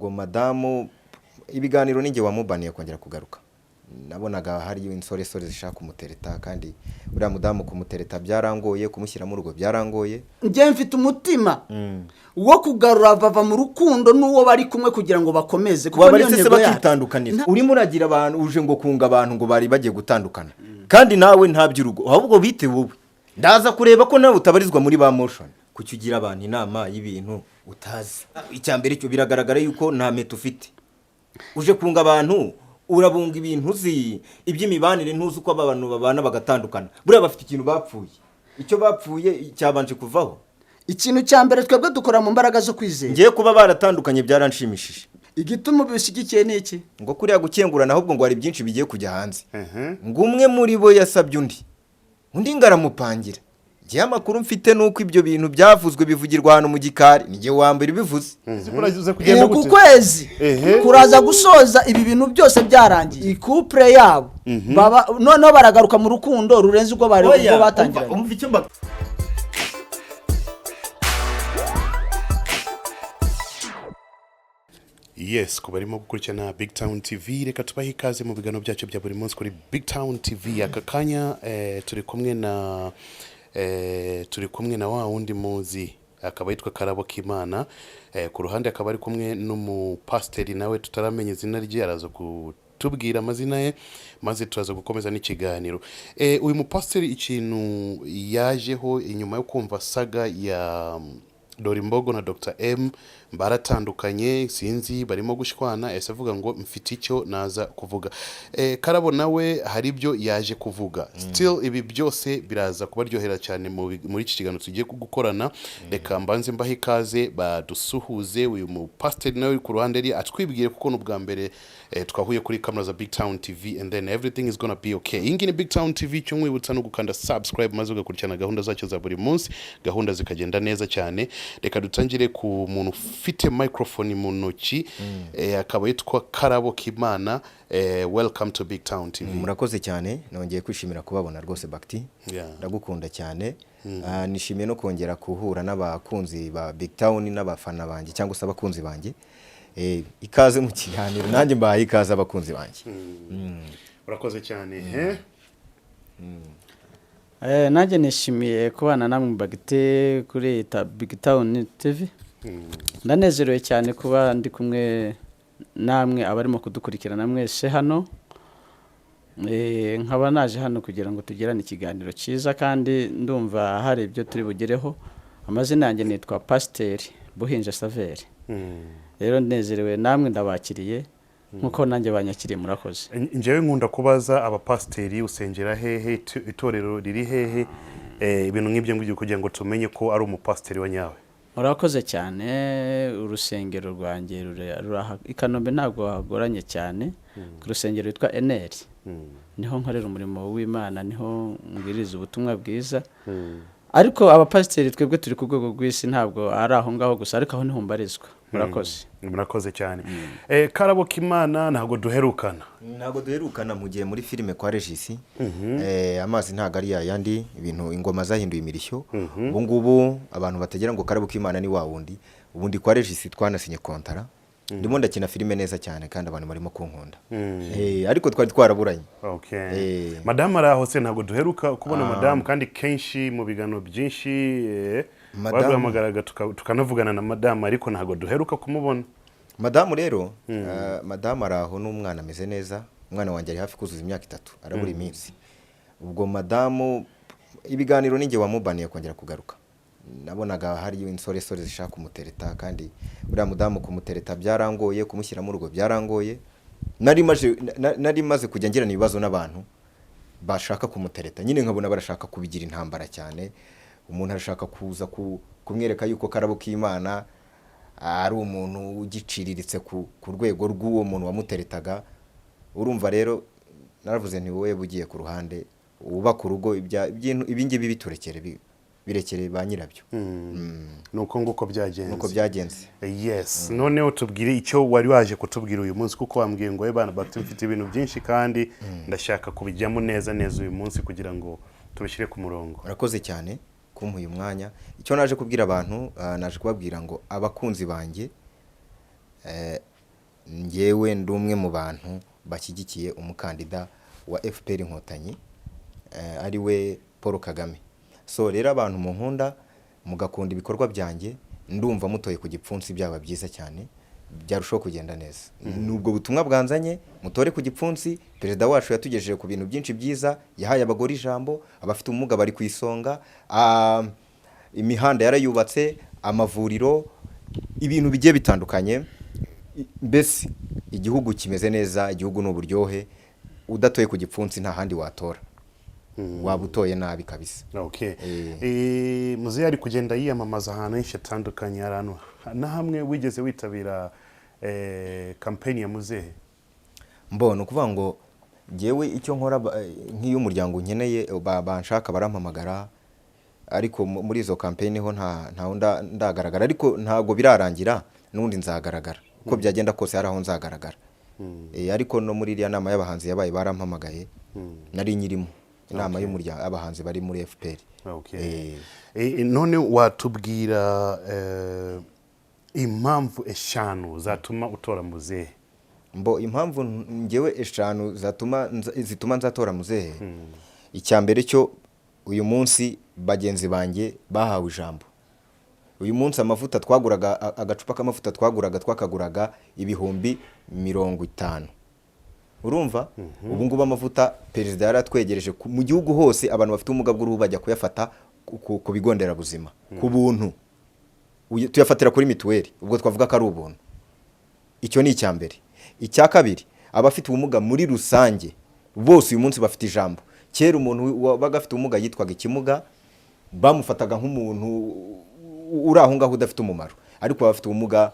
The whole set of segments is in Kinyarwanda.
Ubwo madamu ibiganiro ninjye wamubaniye kongera kugaruka. Nabonaga hari insoresore zishaka kumutereta, kandi uriya mudamu kumutereta byarangoye, kumushyira mu rugo byarangoye. Njye mfite umutima wo kugarura Bava mu rukundo n'uwo bari kumwe kugira ngo bakomeze, kuko niyo Wabaretse se ntego yacu. bakitandukanira? Urimo uragira abantu uje ngo kunga abantu ngo bari bagiye gutandukana, kandi nawe nta by'urugo. Ahubwo bite wowe, ndaza kureba ko nawe utabarizwa muri ba Moshions. Kuki ugira abantu inama y'ibintu utazi? Icya mbere cyo, biragaragara yuko nta mpeta ufite. Uje kunga abantu, urabunga ibintu uzi iby'imibanire, ntuzi uko aba bantu babana bagatandukana. Buriya bafite ikintu bapfuye, icyo bapfuye cyabanje kuvaho. Ikintu cya mbere, twebwe dukora mu mbaraga zo kwizera. Ngiye kuba baratandukanye byaranshimishije. Igituma ubishyigikiye ni iki? Ngo kuriya gukengurana, ahubwo ngo hari byinshi bigiye kujya hanze. Ngo umwe muri bo yasabye undi, undi ngo aramupangira. Ngewe amakuru mfite ni uko ibyo bintu byavuzwe, bivugirwa ahantu mu gikari. Ni ngewe wa mbere ubivuze. Uza kugenda Uku gute? kwezi kuraza gusoza ibi bintu byose byarangiye, i couple yabo baba noneho baragaruka mu rukundo rurenze urwo bari ubwo batangiranye. Umva icyo mba Yes, ku barimo gukurikirana Big Town TV, reka tubahe ikaze mu biganiro byacu bya buri munsi kuri Big Town TV. Aka kanya turi kumwe na wa wundi muzi, akaba yitwa Karabo Kimana. Ku ruhande akaba ari kumwe n'umupasiteri nawe tutaramenya izina rye, araza kutubwira amazina ye maze turaza gukomeza n'ikiganiro. Uyu mupasiteri ikintu yajeho inyuma yo kumva saga ya Dorimbogo na Dr M baratandukanye, sinzi barimo gushwana, ese avuga ngo mfite icyo naza kuvuga. Karabo nawe hari ibyo yaje kuvuga. Still ibi byose biraza kubaryohera cyane muri iki kiganiro tugiye gukorana. Reka mbanze mbahe ikaze badusuhuze. Uyu mupasiteri nawe ku ruhande rye atwibwire, kuko ni ubwa mbere twahuye kuri kamera za Big Town TV, and then everything is gonna be okay. Iyi ngiyi ni Big Town TV. Icyo nkwibutsa no gukanda subscribe maze ugakurikirana gahunda zacyo za buri munsi, gahunda zikagenda neza cyane. Reka dutangire ku muntu ufite microphone mu ntoki, akaba yitwa Karabo Kimana. Welcome to Big Town TV. Murakoze cyane, nongeye kwishimira kubabona rwose, Bagiti. Ndagukunda cyane. Nishimiye no kongera guhura n'abakunzi ba Big Town n'abafana banjye cyangwa se abakunzi banjye. Ikaze mu kiganiro, nanjye mbahaye ikaze abakunzi banjye. Urakoze cyane. Nanjye nishimiye kubana namwe Bagite kuri Big Town TV. Ndanezerewe cyane kuba ndi kumwe namwe abarimo kudukurikirana mwese hano. Nkaba naje hano kugira ngo tugirane ikiganiro cyiza, kandi ndumva hari ibyo turi bugereho. Amazina yanjye nitwa Pasiteri Buhinja Saveri. Rero nezerewe namwe, ndabakiriye nk'uko nanjye banyakiriye. Murakoze. Njyewe nkunda kubaza abapasiteri: usengera hehe, itorero riri hehe, ibintu nk'ibyo ngibyo, kugira ngo tumenye ko ari umupasiteri wa nyawe. Murakoze cyane. Urusengero rwanjye ruri aha i Kanombe, ntabwo hagoranye cyane, ku rusengero rwitwa Eneri, niho nkorera umurimo w'Imana, niho mbwiriza ubutumwa bwiza. Ariko abapasiteri twebwe turi ku rwego rw'isi, ntabwo ari aho ngaho gusa, ariko aho niho mbarizwa. Murakoze. Murakoze cyane. Karabo Kimana, ntabwo duherukana. Ntabwo duherukana, mu gihe muri filime kwa Regisi. Amazi ntabwo ari yayandi, ibintu ingoma zahinduye imirishyo. Ubu ngubu abantu batagira ngo Karabo Kimana ni wa wundi. Ubundi kwa Regisi twanasinye kontara, ndimo ndakina filime neza cyane kandi abantu barimo kunkunda. Ariko twari twaraburanye. Madamu ari aho se? Ntabwo duheruka kubona madamu, kandi kenshi mu biganiro byinshi waduhamagaraga tukanavugana na madamu, ariko ntabwo duheruka kumubona. Madamu rero, madamu ari aho n'umwana ameze neza. Umwana wanjye ari hafi kuzuza imyaka 3, arabura iminsi. Ubwo madamu ibiganiro ninjye wamubaniye kongera kugaruka. Nabonaga hari insoresore zishaka kumutereta, kandi uriya mudamu kumutereta byarangoye, kumushyira mu rugo byarangoye. Nari maze kujya ngirana ibibazo n'abantu bashaka kumutereta nyine, nkabona barashaka kubigira intambara cyane. Umuntu arashaka kuza kumwereka yuko Karabo k'Imana ari umuntu ugiciriritse ku rwego rw'uwo muntu wamuteretaga. Urumva rero naravuze nti: "Wowe ugiye ku ruhande wubaka urugo, ibi ngibi biturekere, birekere ba nyirabyo." Ni uko nguko byagenze. Nuko byagenze. Yes, noneho tubwire icyo wari waje kutubwira uyu munsi, kuko wambwiye ngo: "Bana bafite, mfite ibintu byinshi kandi ndashaka kubijyamo neza neza uyu munsi kugira ngo tubishyire ku murongo." Urakoze cyane kumpa uyu mwanya. Icyo naje kubwira abantu, naje kubabwira ngo abakunzi banjye Ngewe ndi umwe mu bantu bashyigikiye umukandida wa FPR Inkotanyi, ari we Paul Kagame. So rero abantu munkunda, mugakunda ibikorwa byanjye, ndumva mutoye ku gipfunsi byaba byiza cyane, byarushaho kugenda neza. Ni ubwo butumwa bwanzanye. Mutore ku gipfunsi. Perezida wacu yatugejeje ku bintu byinshi byiza, yahaye abagore ijambo, abafite ubumuga bari ku isonga, imihanda yarayubatse, amavuriro, ibintu bigiye bitandukanye. Mbese igihugu kimeze neza, igihugu ni uburyohe. Udatoye ku gipfunsi nta handi watora, waba utoye nabi kabisa. Okay. Muzehe ari kugenda yiyamamaza ahantu henshi hatandukanye. Hari ahantu na hamwe wigeze witabira kampeni ya muzehe? Mbona ukuvuga ngo ngewe icyo nkora, nk'iyo umuryango unkeneye, banshaka barampamagara, ariko muri izo kampeni ho nta ndagaragara, ariko ntabwo birarangira, n'ubundi nzagaragara uko byagenda kose, hari aho nzagaragara. Ariko no muri iriya nama y'abahanzi yabaye barampamagaye, nari nyirimo inama y'umuryango abahanzi bari muri FPR. None watubwira impamvu 5 zatuma utora muzehe? Mbo impamvu ngewe 5 zituma nzatora muzehe: icya mbere cyo, uyu munsi bagenzi banjye bahawe ijambo. Uyu munsi amavuta twaguraga, agacupa k'amavuta twaguraga, twakaguraga 50,000, urumva? Ubu ngubu amavuta perezida yaratwegereje mu gihugu hose, abantu bafite ubumuga bw'uruhu bajya kuyafata ku bigo nderabuzima ku buntu. Tuyafatira kuri mituweli, ubwo twavuga ko ari ubuntu. Icyo ni icya mbere. Icya kabiri, abafite ubumuga muri rusange bose uyu munsi bafite ijambo. Kera umuntu wabaga afite ubumuga yitwaga ikimuga, bamufataga nk'umuntu uri aho ngaho udafite umumaro, ariko abafite ubumuga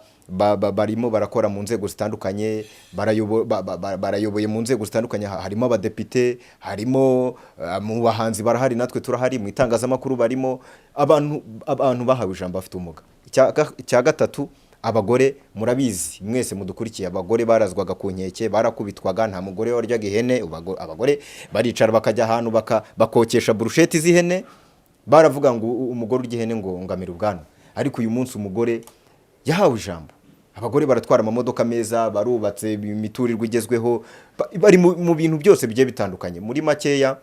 barimo barakora mu nzego zitandukanye, barayoboye mu nzego zitandukanye. Harimo abadepite, harimo mu bahanzi barahari, natwe turahari, mu itangazamakuru barimo, abantu bahawe ijambo bafite ubumuga. Icya gatatu, abagore, murabizi mwese mudukurikiye, abagore barazwaga ku nkeke, barakubitwaga, nta mugore waryaga ihene. Abagore baricara bakajya ahantu bakokesha burusheti z'ihene, baravuga ngo umugore urya ihene ngo ngamira ubwanwa. Ariko uyu munsi umugore yahawe ijambo, abagore baratwara amamodoka meza, barubatse imiturirwa igezweho, bari mu bintu byose bigiye bitandukanye. Muri makeya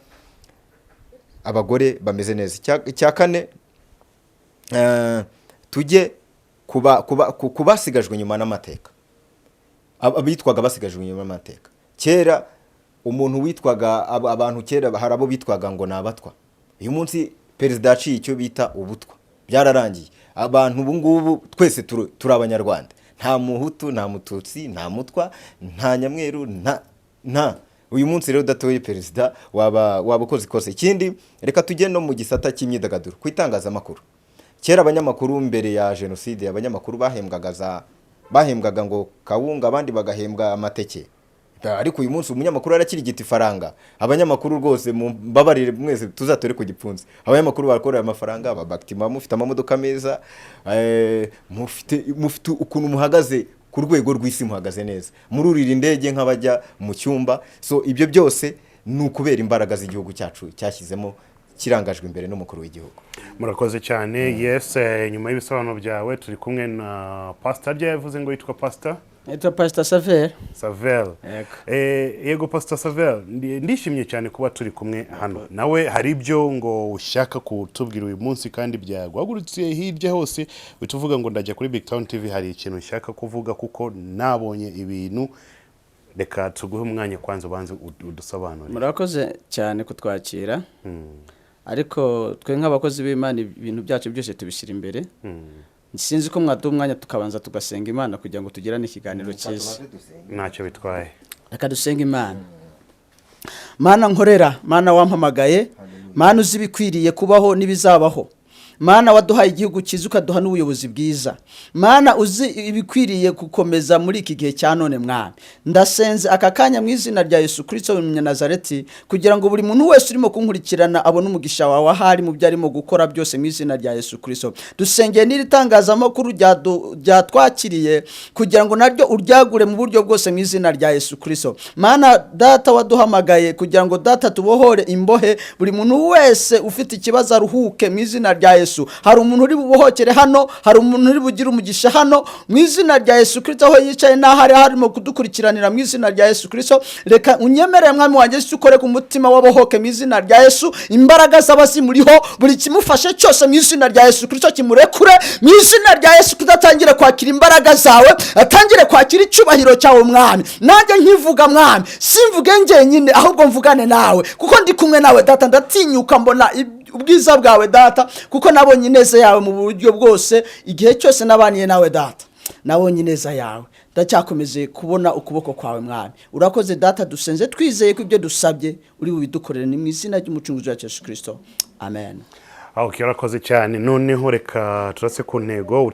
abagore bameze neza. Icya kane, tujye ku basigajwe inyuma n'amateka, abitwaga basigajwe inyuma n'amateka. Kera umuntu witwaga abantu kera hari abo bitwaga ngo ni abatwa. Uyu munsi perezida yaciye icyo bita ubutwa, byararangiye. Abantu ubu ngubu twese turi abanyarwanda, nta muhutu, nta mututsi, nta mutwa, nta nyamweru, nta. Uyu munsi rero udatoye perezida waba ukoze ikosa. Ikindi, reka tujye no mu gisata cy'imyidagaduro, ku itangazamakuru. Kera abanyamakuru, mbere ya jenoside, abanyamakuru bahembwaga ngo kawunga, abandi bagahembwa amateke, ariko uyu munsi umunyamakuru arakirigita ifaranga. Abanyamakuru rwose mbabarire mwese, tuzatore ku gipfunsi. Abanyamakuru barakorera amafaranga, ababakitima mufite amamodoka meza, mufite ukuntu muhagaze ku rwego rw'isi, muhagaze neza, mururira indege nk'abajya mu cyumba. So ibyo byose ni ukubera imbaraga z'igihugu cyacu cyashyizemo, kirangajwe imbere n'umukuru w'igihugu. Murakoze cyane. Yes, nyuma y'ibisobanuro byawe turi kumwe na pastor. Rya yavuze ngo yitwa pastor Nitwa Pastor Saver. Savel. Yego. Yego Pastor Savel, ndishimye cyane kuba turi kumwe hano nawe. Hari ibyo ngo ushaka kutubwira uyu munsi kandi byaguhagurutse hirya hose, uhita uvuga ngo ndajya kuri Big Town TV, hari ikintu ushaka kuvuga kuko nabonye ibintu. Reka tuguhe umwanya kwanza ubanze udusobanurire. Murakoze cyane kutwakira, ariko twe nk'abakozi b'Imana ibintu byacu byose tubishyira imbere. Sinzi ko mwaduha umwanya tukabanza tugasenga Imana kugira ngo tugirane ikiganiro cyiza. Ntacyo bitwaye. Reka dusenge Imana. Mana nkorera, Mana wampamagaye, Mana uzi ibikwiriye kubaho n'ibizabaho, Mana waduhaye igihugu cyiza ukaduha n'ubuyobozi bwiza, Mana uzi ibikwiriye gukomeza muri iki gihe cya none, Mwami, ndasenze aka kanya mu izina rya Yesu Kirisito w'Umunyanazareti kugira ngo buri muntu wese urimo kunkurikirana abone umugisha wawe ahari mu byo arimo gukora byose mu izina rya Yesu Kirisito. Dusengeye n'iri tangazamakuru ryatwakiriye kugira ngo naryo uryagure mu buryo bwose mu izina rya Yesu Kirisito. Mana Data waduhamagaye kugira ngo Data tubohore imbohe, buri muntu wese ufite ikibazo aruhuke mu izina rya Yesu. Yesu. Hari umuntu uri bubohokere hano, hari umuntu uri bugire umugisha hano mu izina rya Yesu Kirisito, aho yicaye n'aho ari harimo kudukurikiranira mu izina rya Yesu Kirisito. Reka unyemerere, Mwami wanjye Yesu, ukore ku mutima w'abohoke mu izina rya Yesu. Imbaraga z'abazimuriho, buri kimufashe cyose mu izina rya Yesu Kirisito kimurekure mu izina rya Yesu Kirisito, atangire kwakira imbaraga zawe, atangire kwakira icyubahiro cyawe, Mwami. Nanjye nkivuga, Mwami, simvuge njyenyine, ahubwo mvugane nawe, kuko ndi kumwe nawe Data. Ndatinyuka, mbona ubwiza bwawe Data, kuko nabonye ineza yawe mu buryo bwose. Igihe cyose nabaniye nawe Data, nabonye ineza yawe, ndacyakomeje kubona ukuboko kwawe, Mwami. Urakoze Data. Dusenze twizeye ko ibyo dusabye uri bubidukorere. Ni mu izina ry'Umucunguzi wacu Yesu Kirisito, amen. Ok, urakoze cyane. Noneho reka turase ku ntego,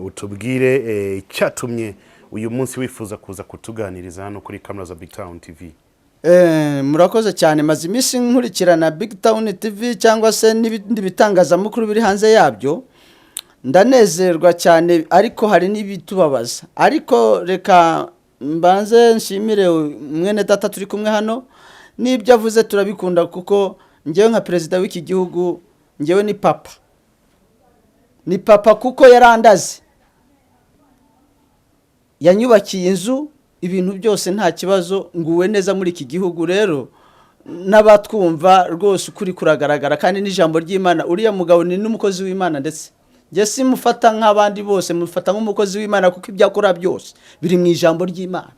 utubwire icyatumye uyu munsi wifuza kuza kutuganiriza hano kuri kamera za Big Town TV. Murakoze cyane. Maze iminsi nkurikirana Big Town TV cyangwa se n'ibindi bitangazamakuru biri hanze yabyo, ndanezerwa cyane, ariko hari n'ibitubabaza. Ariko reka mbanze nshimire mwene data turi kumwe hano, n'ibyo avuze turabikunda, kuko ngewe nka perezida w'iki gihugu, ngewe ni papa, ni papa, kuko yarandaze, yanyubakiye inzu, ibintu byose nta kibazo, nguwe neza muri iki gihugu. Rero n'abatwumva rwose, ukuri kuragaragara kandi n'ijambo ry'Imana. Uriya mugabo ni n'umukozi w'Imana, ndetse njye simufata nk'abandi bose, mufata nk'umukozi w'Imana, kuko ibyo akora byose biri mu ijambo ry'Imana.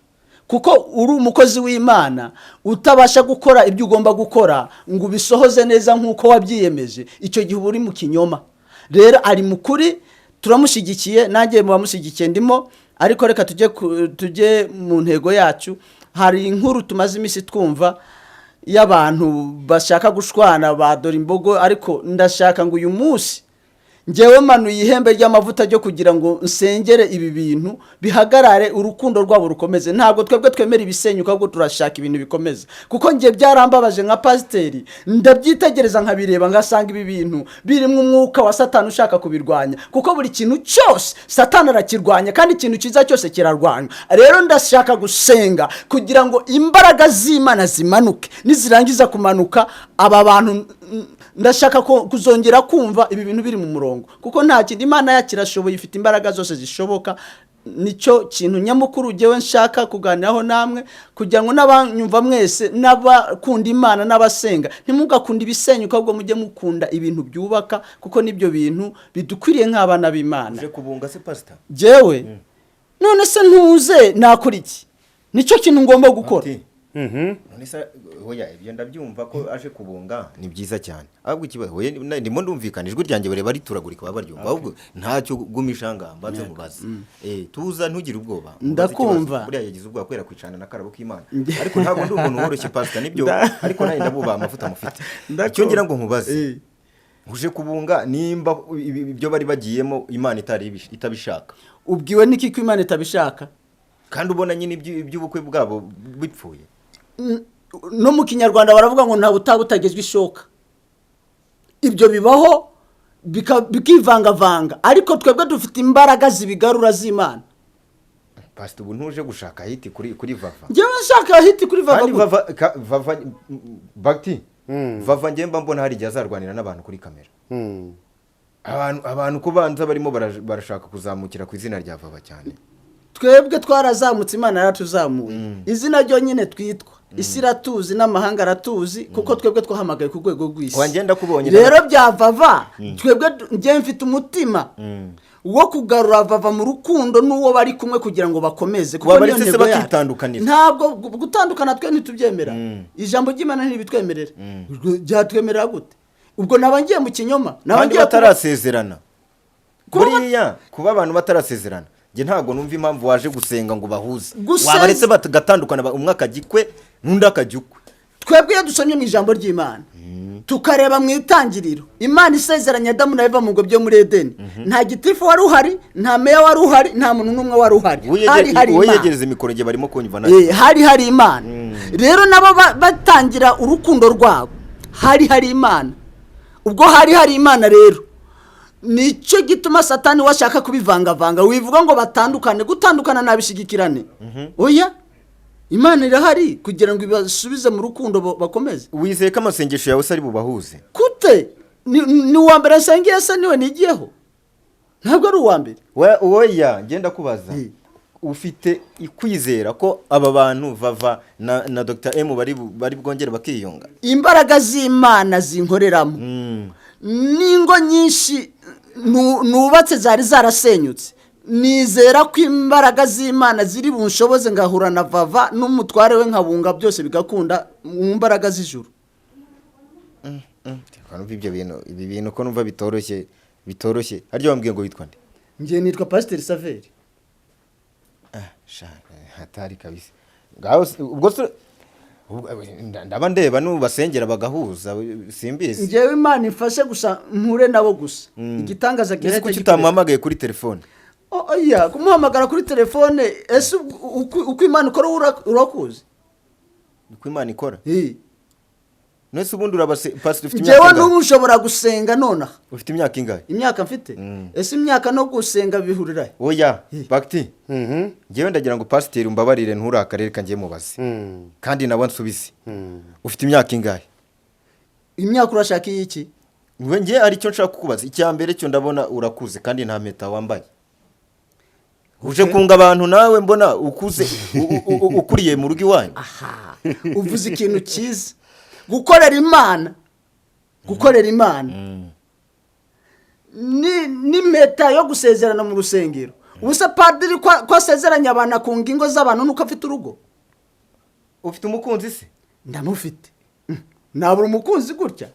Kuko uri umukozi w'Imana utabasha gukora ibyo ugomba gukora ngo ubisohoze neza nk'uko wabyiyemeje, icyo gihe uba uri mu kinyoma. Rero ari mu kuri, turamushyigikiye, nanjye mu bamushyigikiye ndimo. Ariko reka tujye mu ntego yacu. Hari inkuru tumaze iminsi twumva y'abantu bashaka gushwana ba dore imbogo, ariko ndashaka ngo uyu munsi ngewe manuye ihembe ry'amavuta ryo kugira ngo nsengere ibi bintu bihagarare, urukundo rwabo rukomeze. Ntabwo twebwe twemera ibisenyuka, ahubwo turashaka ibintu bikomeza, kuko njye byarambabaje nka pasiteri, ndabyitegereza nkabireba, ngasanga ibi bintu birimo umwuka wa Satani ushaka kubirwanya, kuko buri kintu cyose Satani arakirwanya, kandi ikintu cyiza cyose kirarwanywa. Rero ndashaka gusenga kugira ngo imbaraga z'Imana zimanuke. Nizirangiza kumanuka, aba bantu ndashaka ko kuzongera kumva ibi bintu biri mu murongo, kuko nta kindi, Imana yacu irashoboye, ifite imbaraga zose zishoboka. Nicyo kintu nyamukuru ngewe nshaka kuganiraho namwe, kugira ngo n'abanyumva mwese, n'abakunda Imana n'abasenga, ntimugakunde ibisenyuka, ahubwo mujye mukunda ibintu byubaka, kuko nibyo bintu bidukwiriye nk'abana b'Imana. Uje kubunga se, pasita? Jewe none se ntuze nakora iki? Nicyo kintu ngomba gukora. Ati, none se oya, ibyo ndabyumva ko aje kubunga, ni byiza cyane. Ahubwo ikibazo, oya, ndimo ndumvikana, ijwi ryanjye bareba rituragurika, baba baryumva. Ahubwo ntacyo, gumisha ngaha mbanze mubaze. Tuza, ntugire ubwoba. Mubaze Ndakumva. ikibazo. Buriya yagize ubwoba kubera kwicarana na Karabo k'Imana, ariko ntabwo ndi umuntu woroshye, pasita, nibyo, ariko nanjye ndabubaha amavuta mufite. Icyo ngira ngo nkubaze, uje kubunga nimba ibyo bari bagiyemo Imana itari itabishaka? Ubwiwe n'iki ko Imana itabishaka? Kandi ubona nyine iby'ubukwe bwabo bipfuye. No mu Kinyarwanda baravuga ngo nta butaba butagezwe ishoka. Ibyo bibaho, bikivangavanga, ariko twebwe dufite imbaraga zibigarura z'Imana. Pasita, ubu ntuje gushaka hit kuri Vava? Njyewe nshaka hit kuri Vava Kandi gute? Vava Vava bagti Vava, njye mba mbona hari igihe azarwanira n'abantu kuri kamera. Abantu ko banza barimo barashaka kuzamukira ku izina rya Vava cyane. Twebwe twarazamutse, Imana yaratuzamuye. Izina ryonyine twitwa, isi iratuzi n'amahanga aratuzi, kuko twebwe twahamagaye ku rwego rw'isi. Wanjye ndakubonye. Rero bya Vava, twebwe njye mfite umutima wo kugarura Vava mu rukundo n'uwo bari kumwe kugira ngo bakomeze, kuko Wabaretse niyo se ntego yacu. bakitandukanira? Ntabwo gutandukana twe ntitubyemera, ijambo ry'Imana ntibitwemerera. Byatwemerera gute? Ubwo naba ngiye mu kinyoma, naba Kandi ngiye batarasezerana. Kuba Buriya kuba abantu batarasezerana, njye ntabwo numva impamvu waje gusenga ngo bahuze. Wabaretse bagatandukana, umwe akajya ikwe n'undi akajya ukwe. Twebwe iyo dusomye mu ijambo ry'Imana, tukareba mu Itangiriro, Imana isezeranya Adamu na Eva mu ngobyi yo muri Edeni, nta gitifu wari uhari, nta meya wari uhari, nta muntu n'umwe wari uhari. Hari hari Wowe Imana. yegereza mikoro, igihe barimo kunyumva nawe. Hari hari Imana. Rero nabo batangira urukundo rwabo, hari hari Imana. Ubwo hari hari Imana rero, nicyo gituma Satani we ashaka kubivangavanga, wivuga ngo batandukane. Gutandukana nabishigikirane, oya. Imana irahari kugira ngo ibasubize mu rukundo, bakomeze. Wizeye ko amasengesho yawe se ari bubahuze? Kute? Ni uwa mbere nsengeye se? Niwe nigiyeho? Ntabwo ari uwa mbere. Oya, ngenda kubaza, ufite ikwizera ko aba bantu Vava na Dr M bari bwongere bakiyunga? Imbaraga z'Imana zinkoreramo n'ingo nyinshi nubatse zari zarasenyutse. Nizera ko imbaraga z'Imana ziri bunshoboze ngahura na Vava n'umutware we, nkabunga, byose bigakunda mu mbaraga z'ijuru. Reka numva ibyo bintu, ibi bintu ko numva bitoroshye, bitoroshye. Harya wambwiye ngo witwa nde? Njye nitwa Pasiteri Saveri. Ah, sha, hatari kabisa. Ngaho ubwo ndaba ndeba nubasengera bagahuza, simbizi. Njyewe Imana ifashe gusa mpure nabo gusa, igitangaza Ese kirahita kuki gikoreka. utamuhamagaye kuri telefone? Oya, kumuhamagara kuri telefone, ese uko Imana ikora urakuzi? Uko Imana ikora? Eh. Nese ubundi urabase, pastor, ufite Njyewe imyaka ingahe? n'ubu ushobora gusenga nonaha. Ufite imyaka ingahe? Imyaka mfite? Ese imyaka no gusenga bihurira he? Oya, bagiti, njyewe ndagira ngo pasiteri umbabarire, nturakare, reka njye mubaze kandi nawe nsubize. Ufite imyaka ingahe? Imyaka urashaka iyiki? We, njye hari icyo nshaka kukubaza. Icya mbere cyo, ndabona urakuze kandi nta mpeta wambaye. Uje kunga abantu, nawe mbona ukuze, ukuriye mu rugo iwanyu. Aha uvuze ikintu cyiza. Gukorera Imana, gukorera Imana ni n'impeta yo gusezerana mu rusengero. Ubu se padiri ko asezeranya abantu, akunga ingo z'abantu, nuko afite urugo? Ufite umukunzi se? Ndamufite. Nabura umukunzi gutya?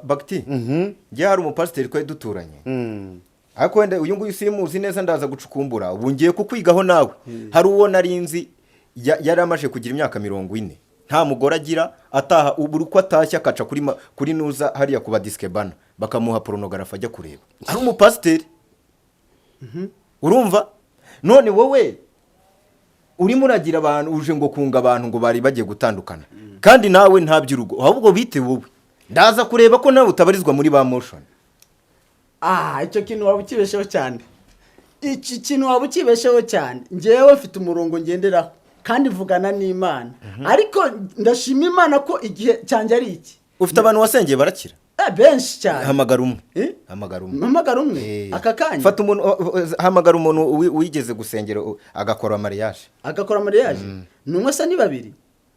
Bagiti, njye hari umupasiteri twari duturanye, ariko wenda uyu nguyu simuzi neza, ndaza gucukumbura. Ubu ngiye kukwigaho nawe. Hari uwo nari nzi yari amaze kugira imyaka 40 nta mugore agira, ataha buri uko atashye akaca kuri nuza hariya ku badisikebana, bakamuha porunogarafi ajya kureba, ari umupasiteri. Urumva none wowe urimo uragira abantu, uje ngo kunga abantu ngo bari bagiye gutandukana, kandi nawe nta by'urugo. Ahubwo bite wowe, ndaza kureba ko nawe utabarizwa muri ba Moshions. Ah, icyo kintu waba ukibesheho cyane, iki kintu waba ukibesheho cyane. Ngewe mfite umurongo ngenderaho kandi mvugana n'Imana, ariko ndashima Imana ko igihe cyanjye ari iki. Ufite abantu wasengeye barakira? Benshi cyane. Hamagara umwe. Eh? Hamagara umwe. Mpamagara umwe? Eh. Aka kanya? Fata umuntu, hamagara umuntu wigeze gusengera agakora mariage. Agakora mariage? Ni umwe se? Ni babiri?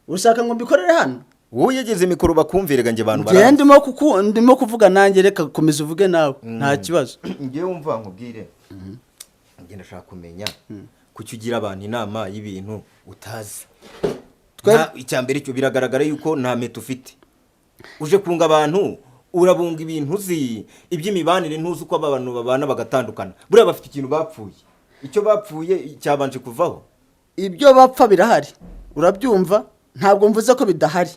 Ushaka ngo mbikorere hano? Wowe yegeze mikoro bakumvire, njye abantu Ngewe baranzi. ndimo kuvuga nanjye, reka komeza uvuge nawe, nta kibazo. Ngewe wumva nkubwire, njye ndashaka kumenya kuki ugira abantu inama y'ibintu utazi. Icya mbere cyo, biragaragara yuko nta mpeta ufite. Uje kunga abantu, urabunga ibintu uzi iby'imibanire, ntuzi uko aba bantu babana bagatandukana. Buriya bafite ikintu bapfuye, icyo bapfuye cyabanje kuvaho. Ibyo bapfa birahari, urabyumva? Ntabwo mvuze ko bidahari,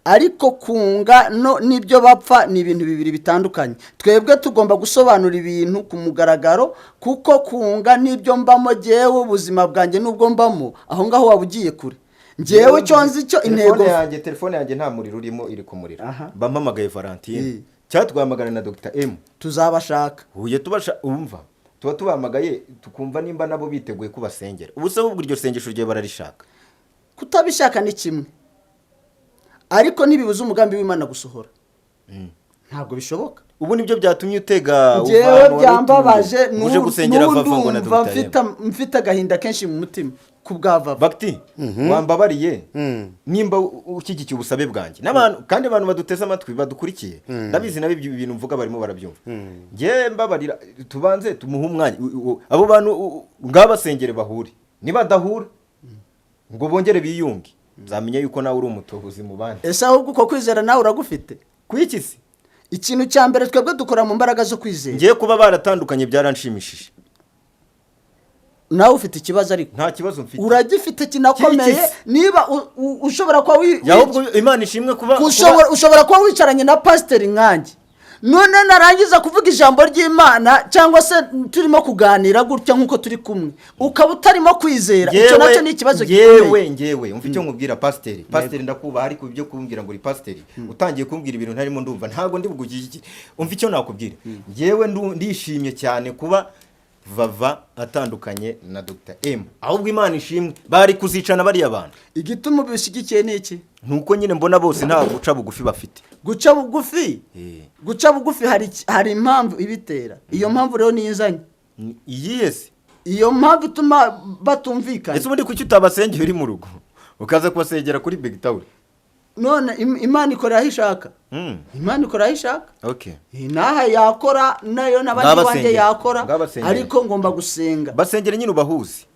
ariko kunga no n'ibyo bapfa ni ibintu bibiri bitandukanye. Twebwe tugomba gusobanura ibintu ku mugaragaro, kuko kunga n'ibyo mbamo jyewe, ubuzima bwanjye n'ubwo mbamo, aho ngaho waba ugiye kure. Njyewe icyo nzi cyo, intego Telefone yanjye nta muriro urimo, iri ku muriro. Bampamagaye Valentine, cyangwa tugahamagara na Dr M. Tuzabashaka. Huye tubasha, umva, tuba tubahamagaye tukumva nimba nabo biteguye kubasengera. Ubu se ubwo iryo sengesho ryawe bararishaka? Kutabishaka ni kimwe, ariko ntibibuza umugambi w'Imana gusohora. Ntabwo bishoboka. Ubu nibyo byatumye utega uva Njyewe ahantu wari byambabaje. utuye, uje gusengera N'ubu Vava ngo na ndumva Dr M. mfite agahinda kenshi mu mutima ku bwa Vava. Bagiti, wambabariye nimba ushyigikiye ubusabe bwanjye n'abantu, kandi abantu baduteze amatwi badukurikiye, ndabizi nabo ibyo bintu mvuga barimo barabyumva. Njye mbabarira, tubanze tumuhe umwanya, abo bantu ngabasengere bahure. Nibadahura ngo bongere biyunge, nzamenya yuko nawe uri umutubuzi mu bandi. Ese ahubwo uko kwizera nawe uragufite? Ku iki se? Ikintu cya mbere, twebwe dukora mu mbaraga zo kwizera. Ngiye kuba baratandukanye byaranshimishije. Nawe ufite ikibazo ariko. Nta kibazo mfite. Uragifite kinakomeye. Iki se? Niba ushobora kuba Ya, ahubwo Imana ishimwe kuba ushobora kuba wicaranye na pasiteri nkanjye, none narangiza kuvuga ijambo ry'Imana cyangwa se turimo kuganira gutya nk'uko turi kumwe, ukaba utarimo kwizera, icyo nacyo ni ikibazo gikomeye. Ngewe umva icyo nkubwira, pasiteri, ndakubaha, ariko ibyo kumbwira ngo uri pasiteri, utangiye kumbwira ibintu ntarimo ndumva, ntabwo ndi bugushyigikire. Umva icyo nakubwira, ngewe ndishimye cyane kuba Vava atandukanye na Dr M. Ahubwo Imana ishimwe, bari kuzicana bariya bantu. Igituma ubishyigikiye ni iki? Nuko nyine mbona bose nta guca bugufi bafite. Guca bugufi, guca bugufi hari impamvu ibitera. Iyo mpamvu rero niyo izanye. Iyihe se? Iyo mpamvu ituma batumvikana. Ese ubundi kuki utabasengera uri mu rugo, ukaza kubasengera kuri Big Town? None Imana ikorera aho ishaka. Imana ikora aho ishaka. N'aha yakora nayo, n'abandi banjye Ngabasengere. yakora. Ngabasengere. Ariko ngomba gusenga. Basengere nyine, ubahuze,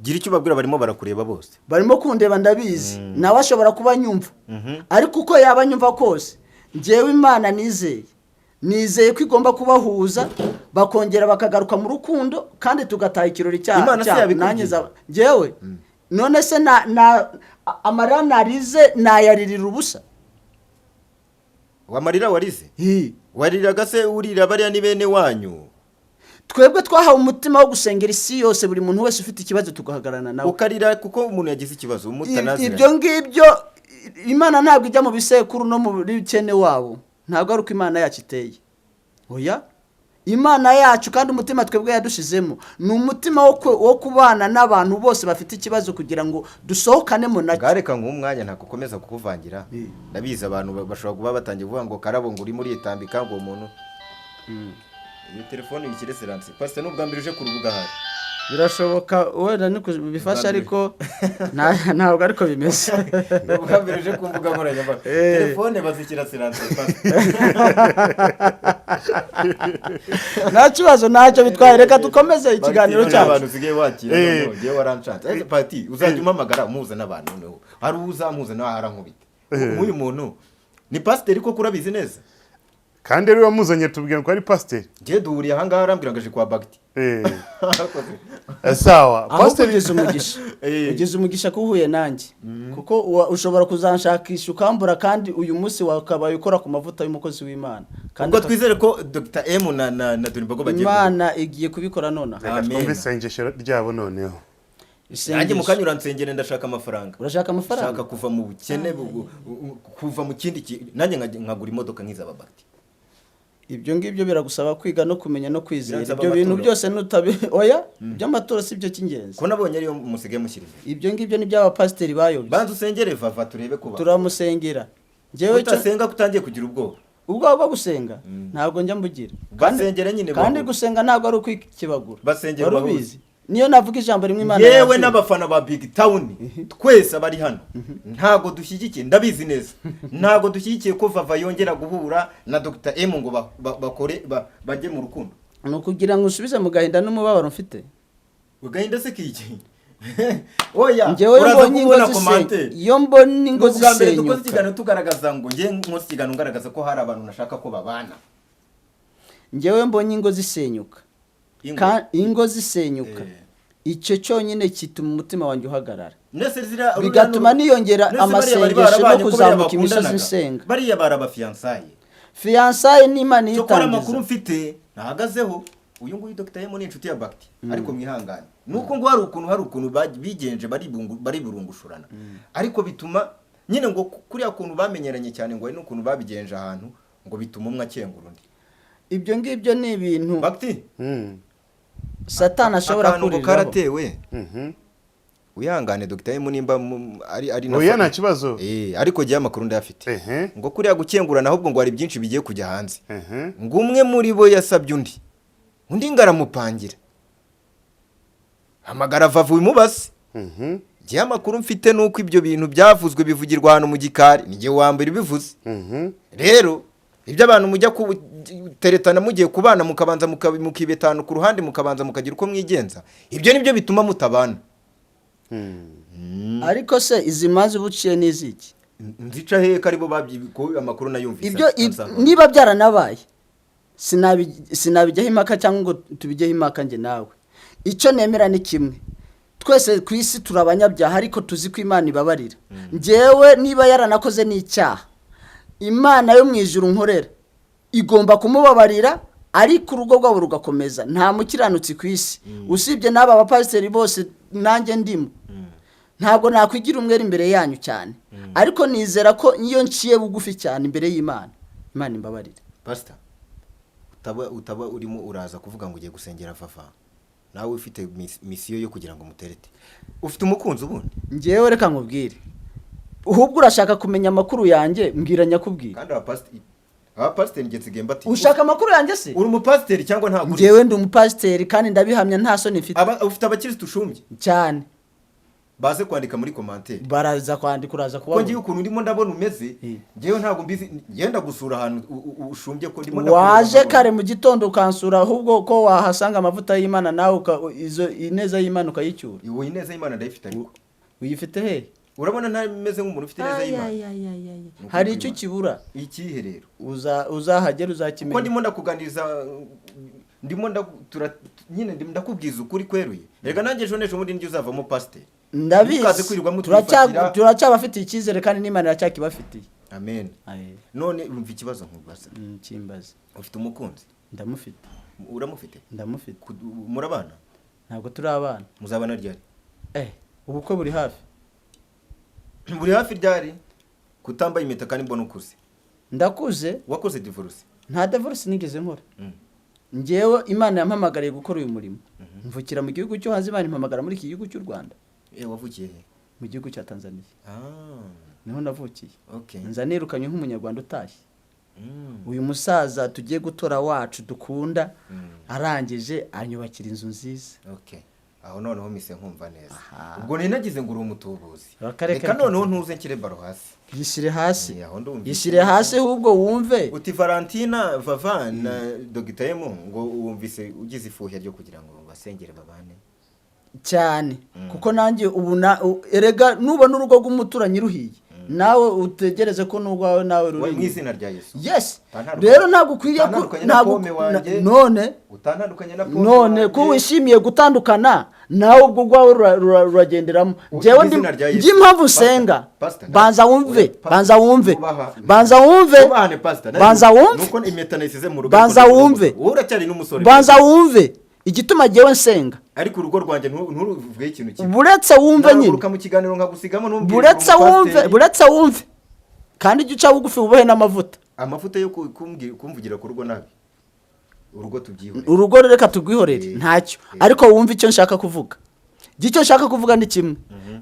gira icyo ubabwira, barimo barakureba bose. Barimo kundeba, ndabizi, nawe ashobora kuba anyumva, ariko uko yaba anyumva kose, njyewe Imana nizeye, nizeye ko igomba kubahuza, bakongera bakagaruka mu rukundo, kandi tugataha ikirori cya Imana se yabikubwiye? Nanjye njyewe none se na amarira narize nayaririra ubusa? Wamarira warize? Hi. Wariraga se urira bariya ni bene wanyu? Twebwe twahawe umutima wo gusengera isi yose, buri muntu wese ufite ikibazo tugahagararana nawe. Ukarira kuko umuntu yagize ikibazo mutanaziranye. Ibyo ngibyo, Imana ntabwo ijya mu bisekuru no mu bukene wabo. Ntabwo ari uko Imana yacu iteye, oya. Imana yacu kandi umutima twebwe yadushizemo ni umutima wo kubana n'abantu bose bafite ikibazo kugira ngo dusohokanemo nacyo. Ngareka nk'umwanya, ntabwo ukomeza kukuvangira. Ndabizi abantu bashobora kuba batangiye kuvuga ngo Karabo ngo urimo uritambika, ngo uwo muntu iyo telefone uyishyire silencieux. Pastor, ni ubwa mbere uje ku rubuga ahari? Birashoboka, wenda ni bifasha, ariko ntabwo ariko bimeze. Ni ubwa mbere uje ku mbuga nkoranyambaga, telefone bazishyira silencieux, pastor. Nta kibazo, ntacyo bitwaye, reka dukomeze ikiganiro Bagitira cyacu. Abantu usigaye wakira, noneho ngewe waranshatse. Ese pati uzajya umpamagara umuhuza n'abantu? Noneho hari uzamuhuza nawe arankubita. Nk'uyu muntu ni pasiteri koko, urabizi neza? Kandi rero wamuzanye tubwira ko ari pasiteri. Ngewe duhuriye ahangaha, arambwira ngo aje kwa Bagiti. Sawa. Ahubwo Pasiteri. ugize umugisha, ugize umugisha ko uhuye nanjye, kuko ushobora kuzanshakisha ukambura, kandi uyu munsi wakabaye ukora ku mavuta y'umukozi w'Imana kandi Ubwo twizere ko Dr M na Dorimbogo bagiye Imana igiye kubikora nonaha. Reka Amen. twumve isengesho ryabo noneho. Nanjye mu Isengesho. kanya uransengera, ndashaka amafaranga. Urashaka amafaranga? Ndashaka kuva mu bukene, kuva mu kindi nanjye nkagura imodoka nk'izaba Bagiti. Ibyo ngibyo biragusaba kwiga no kumenya no kwizera. Biransaba Ibyo bintu amaturo. byose nutabi, oya, iby'amaturo si byo cy'ingenzi. Ko nabonye ariyo musigaye mushyira imbere? Ibyo ngibyo ni by'abapasiteri bayobye. Banza usengere Vava turebe kuba. Turamusengera njyewe Utasenga, kutangiye kugira ubwoba? Ubwoba bwo gusenga ntabwo njya mbugira. Basengere nyine Kandi bahuze. gusenga ntabwo ari ukwikebagura. Basengere Wari bahuze. ubizi, niyo navuga ijambo rimwe Imana Yewe, yabyumva. n'abafana ba Big Town twese abari hano ntabwo dushyigikiye, ndabizi neza, ntabwo dushyigikiye ko Vava yongera guhura na Dr M ngo bakore bajye mu rukundo. Ni ukugira ngo usubize mu gahinda n'umubabaro mfite. Agahinda se kiki? Oya. Njyewe Uraza mbonye ingo kubona zisenya, commentaire. iyo mbona ingo Ni ubwa mbere dukoze zisenyuka. ikiganiro tugaragaza ngo njye nkoze ikiganiro ngaragaza ko hari abantu nashaka ko babana. Njyewe mbonye ingo zisenyuka. Ingo. Ingo zisenyuka, icyo cyonyine gituma umutima wanjye uhagarara, Nese ziriya bigatuma niyongera Nese bariya bari amasengesho no barabanye ko bariya kuzamuka imisozi bakundanaga. nsenga. Bariya bari abafiyansaye. Fiançailles n'Imana Cyokora amakuru iyitangiza. mfite ntahagazeho, uyu nguyu Dr M ni inshuti ya Bagiti, ariko mwihangane nuko ngo hari ukuntu bigenje bariburungushurana, ariko bituma nyine ngo kuriya kuntu bamenyeranye cyane, ngo hari n'ukuntu babigenje ahantu ngo bituma umwe akengura undi. Ibyo ngibyo ni ibintu Bagiti, Satani ashobora akantu ngo kuriraho. karatewe. Wihangane Dr M nimba ari na Oya, nta kibazo. Ariko jya amakuru ndayafite. Ngo kuriya gukengurana, ahubwo ngo hari byinshi bigiye kujya hanze. Ngo umwe muri bo yasabye undi, undi ngo aramupangira, hamagara Vava ubimubaze. Njyewe amakuru mfite ni uko ibyo bintu byavuzwe, bivugirwa ahantu mu gikari, ni njyewe wa mbere ubivuze. Rero ibyo abantu mujya kuteretana, mugiye kubana, mukabanza mukibetana ku ruhande, mukabanza mukagira uko mwigenza, ibyo nibyo bituma mutabana. Ariko se izi manza uba uciye ni iziki? Nzica hehe ko aribo babyi ko amakuru nayumvise? Ibyo ansanga. Niba byaranabaye, sinabijyaho impaka cyangwa ngo tubijyeho impaka njye nawe. Icyo nemera ni kimwe: twese ku isi turi abanyabyaha, ariko tuzi ko Imana ibabarira. Njyewe niba yaranakoze n'icyaha, Imana yo mu ijuru nkorera igomba kumubabarira, ariko urugo rwabo rugakomeza. Nta mukiranutsi ku isi usibye n'aba bapasiteri bose, nanjye ndimo. Ntabwo nakwigira umwere imbere yanyu cyane, ariko nizera ko iyo nciye bugufi cyane imbere y'Imana, Imana imbabarire. Pastor, utaba urimo uraza kuvuga ngo ugiye gusengera Vava. Nawe ufite mission yo kugira ngo muterete. Ufite umukunzi ubundi? Ngewe reka nkubwire, ahubwo urashaka kumenya amakuru yanjye, mbwira nyakubwira. Kandi abapasiteri njye nsigaye mbatinya. Ushaka amakuru yanjye se? Uri umupasiteri cyangwa ntabwo uri? Ngewe ndi umupasiteri kandi ndabihamya, nta soni mfite. Ufite abakirisitu ushumbye? Cyane. Baze kwandika muri commentaire. Baraza kwandika, uraza Kuko ngiye kubabona. ukuntu ndimo ndabona umeze, ngewe ntabwo mbizi, ngenda gusura ahantu ushumbye ko ndimo Waje ndakubona. kare mu gitondo ukansura, ahubwo ko wahasanga amavuta y'Imana nawe izo ineza y'Imana ukayicyura. Ubu ineza y'Imana ndayifite ariko. Uyifite he? Urabona ntameze nk'umuntu ufite ineza y'Imana? Ni ukuri Hari icyo kw'Imana. kibura. Ikihe rero? Uzahagera Kuko uzakimenya. ndimo ndakuganiriza, ndimo nyine ndimo ndakubwiza ukuri kweruye. Reka nanjye ejo n'ejo bundi njye uzavamo pasiteri. Ndabizi. Ntukaze kwirirwa mutwifatira. Turacyabafitiye icyizere kandi n'Imana iracyakibafitiye. Amen. Aye. None urumva ikibazo nkubaza? Kimbaze. Ufite umukunzi? Ndamufite. Uramufite? Ndamufite. Murabana? Ntabwo turi abana. Muzabana ryari? Ubukwe buri hafi. Buri hafi ryari? Kutambaye impeta kandi mbona ukuze. Ndakuze. Wakoze divorce? Nta divorce nigeze nkora. Njyewe Imana yampamagariye gukora uyu murimo, mvukira mu gihugu cyo hanze, Imana impamagara muri iki gihugu cy'u Rwanda. Wavukiye he? Mu gihugu cya Tanzania. Niho navukiye. Nza nirukanye nk'umunyarwanda utashye. Uyu musaza tugiye gutora wacu dukunda, arangije anyubakira inzu nziza. Okay. Aho noneho mise nkumva neza. Ubwo nari nagize ngo uri umutubuzi. Reka, Reka reka. noneho ntuze nshyire baro hasi. Yishyire hasi. Aho ndumva. Yishyire hasi ahubwo wumve. Uti Valentina Vava na Dr. M, ngo wumvise ugize ifuhe ryo kugira ngo basengere babane. Cyane, kuko nanjye ubu erega nubona urugo rw'umuturanyi ruhiye, nawe utegereze ko n'urwawe nawe ruri Mu inyuma. izina rya Yesu. Yes. Utantandukanye- Rero ntabwo ukwiriye utantandukanye na ntabwo pome wanjye. none Utantandukanye na pome none wanjye. ko wishimiye gutandukana nawe, ubwo urwawe ruragenderamo. Njyewe Izina rya Yesu. njye impamvu Pastor, nsenga, Pastor, banza wumve, oya, Pastor, banza wumve, nubaha. banza wumve, Nubahane, Pastor. banza wumve, Nuko impeta nayisize mu rugo. Banza Ariko wumve. wowe uracyari n'umusore. Banza wumve igituma jyewe nsenga. Ariko urugo rwanjye nturuvugeho ikintu kimwe. Buretse wumve nyine. Nahaguruka mu kiganiro nkagusigamo ntumbwire Buretse ngo wumve, umupasiteri. buretse wumve, kandi ujye uca bugufi wubahe n'amavuta. Amavuta yo kumvugira ku rugo nabi, urugo tubyihorere. Urugo reka turwihorere. Ntacyo. Ariko wumve icyo nshaka kuvuga. Njye icyo nshaka kuvuga ni kimwe: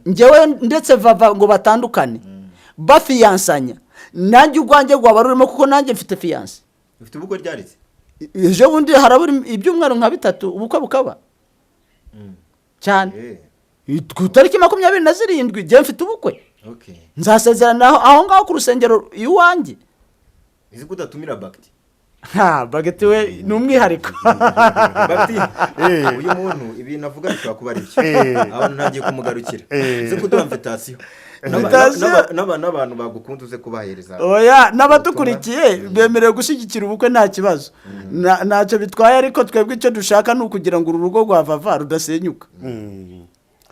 njyewe ndetse Vava ngo batandukane bafiyansanya, nanjye urwanjye rwaba rurimo, kuko nanjye mfite fiancée. Ufite ubukwe ryaritse? Ejo bundi harabura ibyumweru nka 3 ubukwe bukaba cyane. Ku itariki 27 njyewe mfite ubukwe. Nzasezerana aho ngaho ku rusengero iwanjye. Izi ko udatumira Bagiti? Ha, Bagiti we ni umwihariko. Bagiti, uyu muntu ibintu avuga bishobora kuba ari byo. Abantu ntagiye kumugarukira. Uze kuduha invitation. Invitation. N'abantu bagukunda uze kubahereza. Oya, n'abadukurikiye bemerewe gushyigikira ubukwe, nta kibazo. Ntacyo bitwaye, ariko twebwe icyo dushaka ni ukugira ngo uru rugo rwa Vava rudasenyuka,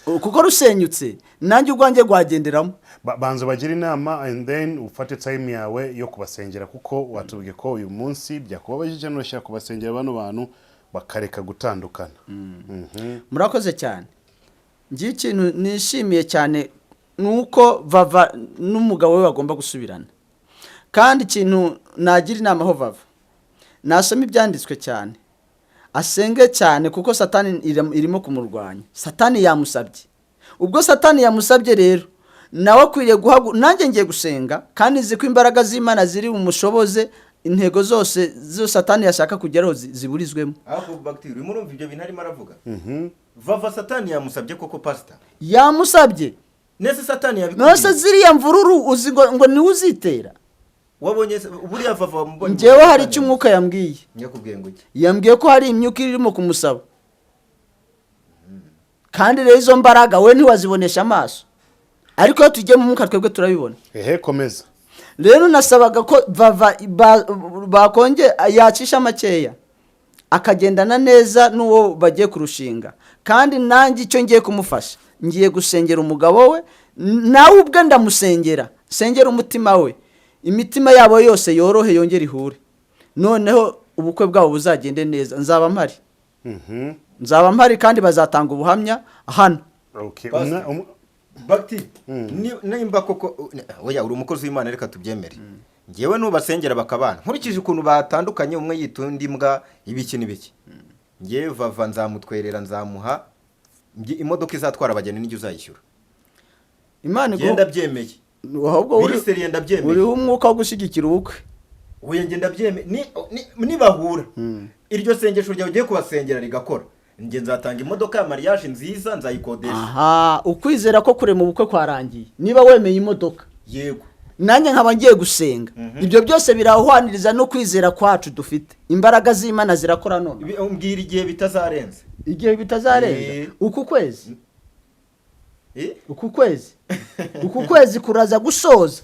kuko rusenyutse nanjye urwanjye rwagenderamo. Banza bagire inama and then ufate time yawe yo kubasengera, kuko watubwiye ko uyu munsi byakubabaje cyane, urashaka kubasengera bano bantu bakareka gutandukana. Murakoze cyane. Ngiye ikintu nishimiye cyane ni uko Vava n'umugabo we bagomba gusubirana, kandi ikintu nagira inama aho Vava, nasoma ibyanditswe cyane, asenge cyane, kuko Satani irimo kumurwanya. Satani yamusabye. Ubwo Satani yamusabye rero, nawe akwiriye guhagu. Nanjye ngiye gusenga kandi nzi ko imbaraga z'Imana ziri bumushoboze intego zose zo Satani yashaka kugeraho ziburizwemo. Ahubwo Bagiti, urimo urumva ibyo bintu arimo aravuga? Vava Satani yamusabye koko, pastor? Yamusabye. Nese Satani yabikubwiye? Nose ziriya mvururu uzi ngo niwe uzitera? Wabonye buriya Vava wamubonye? Njyewe hari icyo umwuka yambwiye. Yakubwiye ngo iki? Yambwiye ko hari imyuka irimo kumusaba, kandi rero izo mbaraga we ntiwazibonesha amaso, ariko iyo tugiye mu mwuka twebwe turabibona. Ehe, komeza. Rero nasabaga ko Vava bakonge yacisha makeya akagendana neza n'uwo bagiye kurushinga, kandi nanjye icyo ngiye kumufasha, ngiye gusengera umugabo we, nawe ubwe ndamusengera, nsengera umutima we, imitima yabo yose yorohe, yongere ihure, noneho ubukwe bwabo buzagende neza. Nzaba mpari. Nzaba mpari kandi bazatanga ubuhamya hano. Okay. Pastor. Bagiti, nimba koko oya uri umukozi w'Imana, reka tubyemere. Ngewe nubasengera bakabana, nkurikije ukuntu batandukanye, umwe yita undi imbwa, ibiki n'ibiki. Ngewe Vava nzamutwerera, nzamuha imodoka izatwara abageni nijye uzayishyura. Imana Ngewe ndabyemeye. Ahubwo Biri sérieux, ndabyemeye. Uriho umwuka wo gushyigikira ubukwe. Oya, njye ndabyemeye. Nibahura iryo sengesho ryawe ugiye kubasengera rigakora, njye nzatanga imodoka ya mariage nziza, nzayikodesha. Aha, ukwizera ko kurema ubukwe kwarangiye niba wemeye imodoka, Yego. nanjye nkaba ngiye gusenga, ibyo byose birahwaniriza no kwizera kwacu dufite. Imbaraga z'Imana zirakora none. Mbwira igihe bitazarenza. Igihe bitazarenza? Uku kwezi. Uku kwezi kuraza gusoza.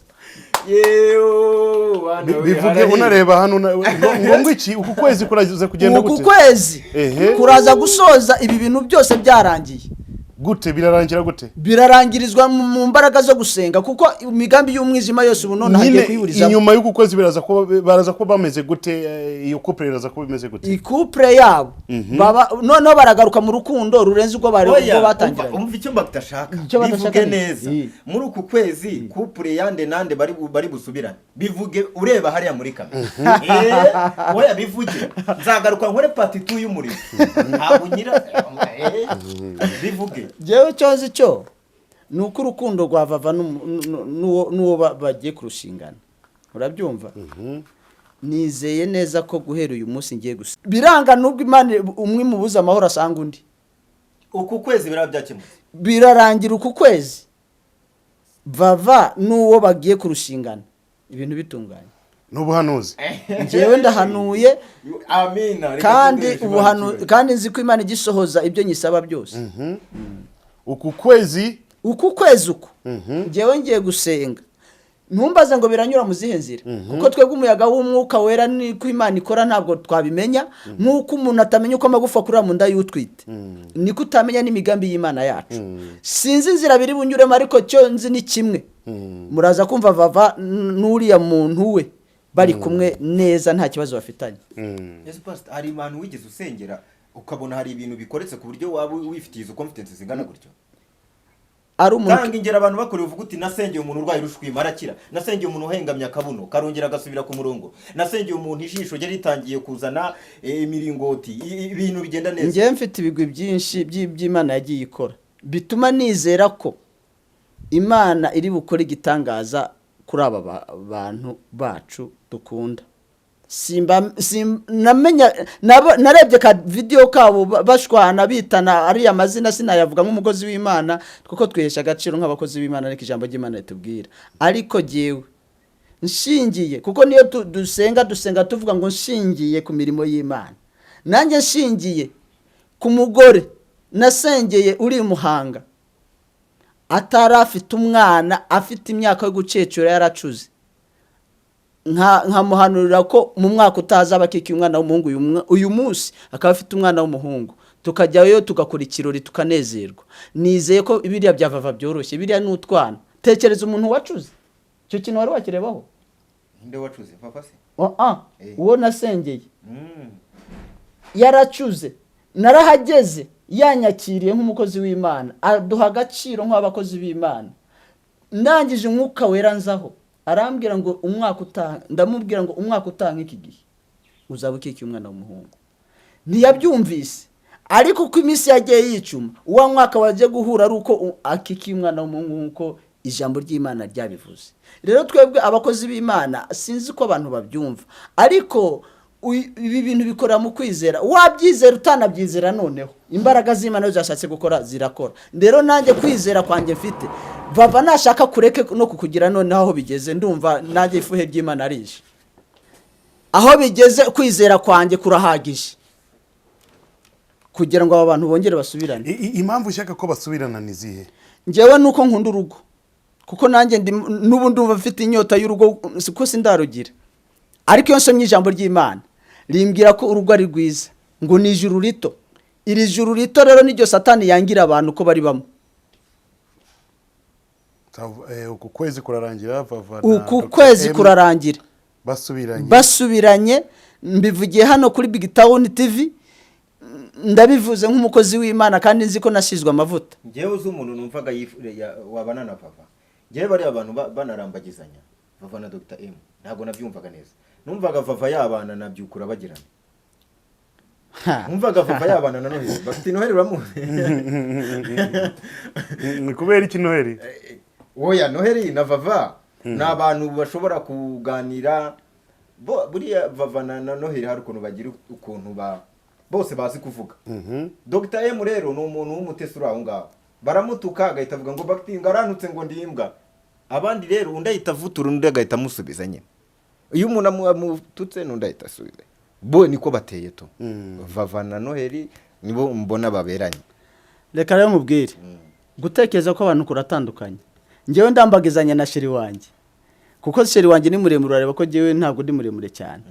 Yewe, bana we, Bivuge. harahiye. Unareba hano ngo iki, uku kwezi kuraza kugenda Uku gute? kwezi kuraza gusoza ibi bintu byose byarangiye. Gute? Birarangira gute? Birarangirizwa mu mbaraga zo gusenga, kuko imigambi y'umwijima yose ubu none hagiye Nyine kuyiburizamo. inyuma y'uku kwezi biraza kuba baraza kuba bameze gute? Iyo couple iraza kuba imeze gute? I couple yabo baba noneho baragaruka mu rukundo rurenze ubwo bari Oya, ubwo batangiranye. Umva icyo badashaka. Icyo badashaka Bivuge ni- neza. Muri uku kwezi couple yande nande bari busubirane? Bivuge ureba hariya muri kamera. Oya, bivuge, nzagaruka nkore part 2 y'umuriro. Ntabwo nyira, bivuge. Jewe cyo nzi cyo ni uko urukundo rwa Vava n'uwo bagiye kurushingana, urabyumva, nizeye neza ko guhera uyu munsi ngiye gusa biranga, nubwo Imana umwe imubuza amahoro asanga undi. Uku kwezi biraba byakemutse. Birarangira uku kwezi Vava n'uwo bagiye kurushingana ibintu bitunganye. N'ubuhanuzi. Njyewe ndahanuye. Amina. Reka Kandi tugurishe Imana ubuhanu icyubahiro. Kandi nzi ko Imana igisohoza ibyo nyisaba byose. Uku kwezi. Uku kwezi uku njyewe ngiye gusenga. Ntumbaze ngo biranyura mu zihe nzira, kuko twebwe umuyaga w'umwuka wera niko Imana ikora ntabwo twabimenya. Nk'uko umuntu atamenya uko amagufa akurira mu nda y'utwite, niko utamenya n'imigambi y'Imana yacu. Sinzi inzira biri bunyuremo, ariko cyo nzi ni kimwe: muraza kumva Vava n'uriya muntu we bari kumwe neza, nta kibazo bafitanye. Yesu, Pastor, hari abantu wigeze usengera ukabona hari ibintu bikoretse ku buryo waba wifitiye izo confidence zingana gutyo? Ari umuntu Tanga ingero abantu bakorewe, uvuga uti: "Nasengeye umuntu urwaye urushwima arakira, nasengeye umuntu uhengamye akabuno karongera agasubira ku murongo, nasengeye umuntu ijisho rye ritangiye kuzana imiringoti, ibintu bigenda neza." Njyewe mfite ibigwi byinshi by'Imana yagiye ikora bituma nizera ko Imana iri bukore igitangaza kuri aba bantu bacu dukunda. Simba namenya narebye ka video kabo bashwana bitana ariya mazina, sinayavuga nk'umukozi w'Imana kuko twihesha agaciro nk'abakozi b'Imana, ariko ijambo ry'Imana ritubwira. Ariko jyewe nshingiye, kuko niyo dusenga, dusenga tuvuga ngo nshingiye ku mirimo y'Imana, nanjye nshingiye ku mugore nasengeye uri i Muhanga atari afite umwana, afite imyaka yo gucecura, yaracuze, nkamuhanurira ko mu mwaka utazaba akikiye umwana w'umuhungu, uyu munsi akaba afite umwana w'umuhungu, tukajyayo tugakora ikirori tukanezerwa. Nizeye ko biriya bya Vava byoroshye, biriya ni utwana. Tekereza umuntu wacuze, icyo kintu wari wakirebaho? Ninde wacuze? Papa se? Oh, ah, uwo nasengeye yaracuze. Narahageze yanyakiriye nk'umukozi w'Imana, aduha agaciro nk'abakozi b'Imana. Ndangije umwuka wera nzaho arambwira ngo umwaka utaha, ndamubwira ngo umwaka utaha nk'iki gihe uzaba ukikiye umwana w'umuhungu. Ntiyabyumvise, ariko uko iminsi yagiye yicuma, uwa mwaka wagiye guhura ari uko akikiye umwana w'umuhungu nk'uko ijambo ry'Imana ryabivuze. Rero twebwe abakozi b'Imana, sinzi ko abantu babyumva, ariko ibi bintu bikorera mu kwizera. Wabyizera utanabyizera, noneho imbaraga z'Imana iyo zashatse gukora zirakora. Rero nanjye kwizera kwanjye mfite, Vava nashaka kureke no kukugira. Noneho aho bigeze ndumva nanjye ifuhe ry'Imana rije. Aho bigeze kwizera kwanjye kurahagije kugira ngo aba bantu bongere basubirane. Impamvu ushaka ko basubirana ni izihe? Njyewe nuko nkunda urugo, kuko nanjye n'ubu ndumva mfite inyota y'urugo, siko sindarugira. Ariko iyo nsomye ijambo ry'Imana rimbwira ko urugo ari rwiza, ngo ni ijuru rito. Iri juru rito rero niryo Satani yangira abantu ko bari bamwe. Uku kwezi kurarangira Vava na Uku Dr. kwezi M kurarangira basubiranye. Basubiranye. Mbivugiye hano kuri Big Town TV, ndabivuze nk'umukozi w'Imana kandi nzi ko nasizwe amavuta. Njyewe uzi umuntu numvaga wabana na Vava? Njyewe bariya abantu banarambagizanya Vava na Dr M, ntabwo nabyumvaga neza. Numvaga Vava yabana na Byukura bagirana. Ha. Wumvaga Vava yabana na Noheli? Bafite Noheli, uramuzi? Ni kubera iki Noheli? Oya, Noheli na Vava ni abantu bashobora kuganira. Buriya Vava na Noheli hari ukuntu bagira, ukuntu ba bose bazi kuvuga. Dr M rero ni umuntu w'umutesi uri aho ngaho, baramutuka agahita avuga ngo bagiti ngo arantutse, ngo ndi imbwa. Abandi rero, undi ahita avutura, undi agahita amusubiza nyine. Iyo umuntu amututse n'undi ahita asubiza. Bo niko bateye tu. Vava na Noheli nibo mbona baberanye. Reka rero nkubwire, gutekereza ko abantu kuratandukanye. Njyewe ndambagizanya na chéri wanjye, kuko chéri wanjye ni muremure, urareba ko njyewe ntabwo ndi muremure cyane.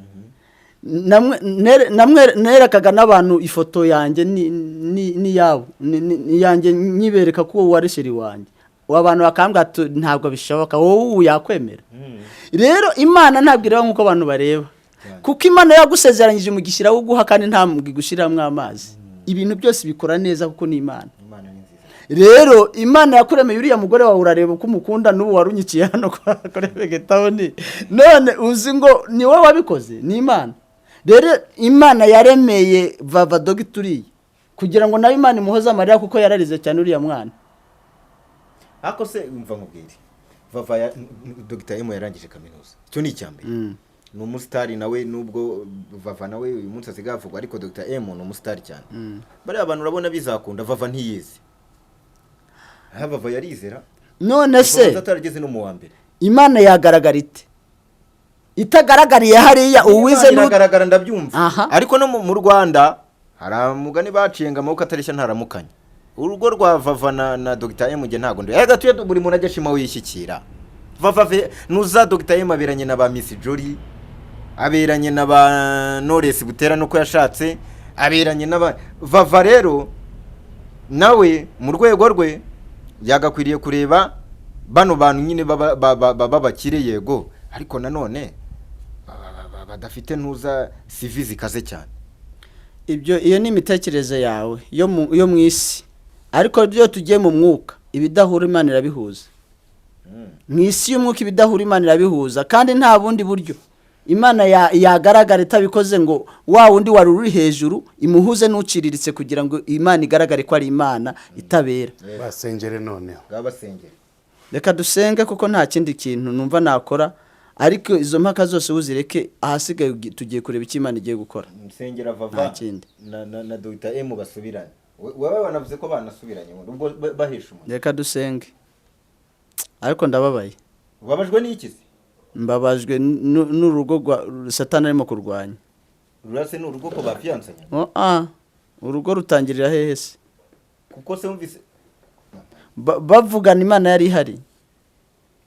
Nerekaga n'abantu ifoto yanjye n'iyabo iyanjye, nyibereka ko uwo wari chéri wanjye. Abantu bakambwira ati ntabwo bishoboka, wowe ubu yakwemera. Rero Imana ntabwo ireba nk'uko abantu bareba, kuko Imana yagusezeranyije umugisha irawuguha, kandi ntabwo igushyiramo amazi. Ibintu byose bikora neza kuko ni Imana. Imana ni nziza. Rero Imana yakuremeye uriya mugore wawe, urareba uko umukunda. N'ubu warunyikiye hano kuri Vegetawuni, none uzi ngo ni wowe wabikoze, ni Imana. Rero Imana yaremeye Vava dogituriye kugira ngo nawe Imana imuhoze amarira, kuko yararize cyane uriya mwana. Ariko se umva nkubwire, Vava ya Dr M yarangije kaminuza, icyo ni icya mbere. Ni umusitari nawe, nubwo Vava nawe uyu munsi asigaye avugwa, ariko Dr M ni umusitari cyane. Bariya bantu urabona bizakunda? Vava ntiyizi aha, Vava yarizera. None se Vava atarageze no mu wa mbere. Imana yagaragara ite itagaragariye hariya uwize Imana iragaragara, ndabyumva. Ariko no mu Rwanda hari umugani baciye ngo amaboko atareshya ntaramukanya. Urugo rwa Vava na Dr M nge ntabwo ndi gatuye. Buri muntu ajya ashima wishyikira. Vava nuza Dr M aberanye na ba Miss Jolly, aberanye na ba Knowless Butera nuko yashatse, aberanye n'aba Vava. Rero nawe mu rwego rwe yagakwiriye kureba bano bantu nyine b'abakire, yego, ariko nanone badafite ntuza CV zikaze cyane. Ibyo iyo ni imitekerereze yawe yo mu isi, ariko iyo tugiye mu mwuka, ibidahura Imana irabihuza. Mu isi y'umwuka ibidahura Imana irabihuza, kandi nta bundi buryo Imana yagaragara itabikoze ngo wa wundi wari uri hejuru imuhuze n'uciriritse, kugira ngo Imana igaragare ko ari Imana itabera. Basengere noneho. Baba basengera. Reka dusenge, kuko nta kindi kintu numva nakora. Ariko izo mpaka zose uzireke, ahasigaye tugiye kureba icyo Imana igiye gukora. Nsengera Nta Vava kindi. na Dr M basubirane. Wowe wanavuze ko banasubiranye ubwo bahesha umuntu. Reka dusenge, ariko ndababaye. Ubabajwe n'iki se? Mbabajwe n'urugo rwa Satani arimo kurwanya. Rurase ni urugo ko bafiyansanya. Oh, ah, urugo rutangirira hehe se? Kuko se wumvise Bavugana Imana yari ihari.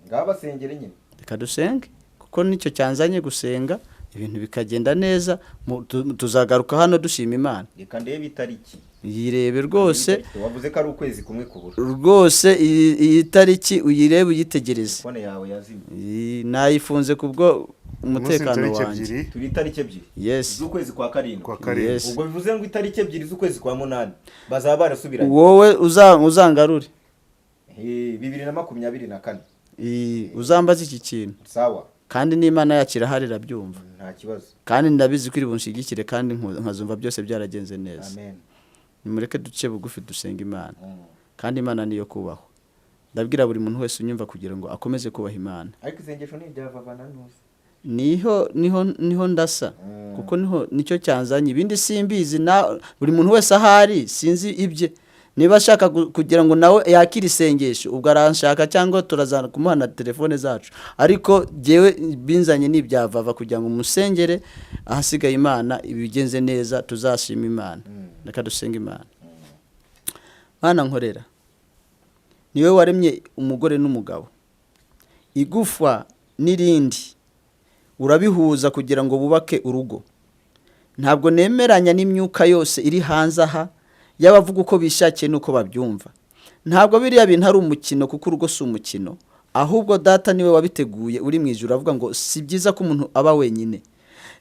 Ngaho basengere nyine. Reka dusenge, kuko nicyo cyanzanye, gusenga ibintu bikagenda neza. Tuzagaruka hano dushima Imana. Reka ndebe itariki. Yirebe rwose. Itariki. Wavuze ko ari ukwezi kumwe kubura. Rwose iyi tariki uyirebe, uyitegereze. Telefone yawe yazimye. Nayifunze kubwo umutekano Umunsi tariki wanjye. 2 Turi itariki 2 Yes. z'ukwezi kwa 7. Kwa 7. Yes. Ubwo bivuze ngo itariki 2 z'ukwezi kwa 8 bazaba barasubiranye. Wowe uzangarure. 2024. Uzambaze iki kintu. Sawa. Kandi n'Imana yacu irahari, irabyumva. Nta kibazo. Kandi ndabizi ko iri bunshyigikire, kandi nkazumva byose byaragenze neza. Amen. Nimureke duce bugufi dusenga Imana, kandi Imana niyo kubahwa. Ndabwira buri muntu wese unyumva kugira ngo akomeze kubaha Imana. Ariko isengesho ni irya Vava na Ntuzi. Niho ndasa, kuko niho nicyo cyanzanye, ibindi simbizi. Na buri muntu wese ahari sinzi ibye. Niba ashaka kugira ngo nawe yakire isengesho, ubwo aranshaka cyangwa turazana kumuha na telefone zacu. Ariko jyewe binzanye ni ibya Vava, kugira ngo musengere, ahasigaye Imana ibigenze neza, tuzashima Imana. Reka dusenge Imana. Mana nkorera, niwe waremye umugore n'umugabo, igufwa n'irindi urabihuza kugira ngo bubake urugo. Ntabwo nemeranya n'imyuka yose iri hanze aha y'abavuga uko bishakiye n'uko babyumva. Ntabwo biriya bintu ari umukino, kuko urugo si umukino. Ahubwo Data niwe wabiteguye uri mu ijuru, avuga ngo si byiza ko umuntu aba wenyine.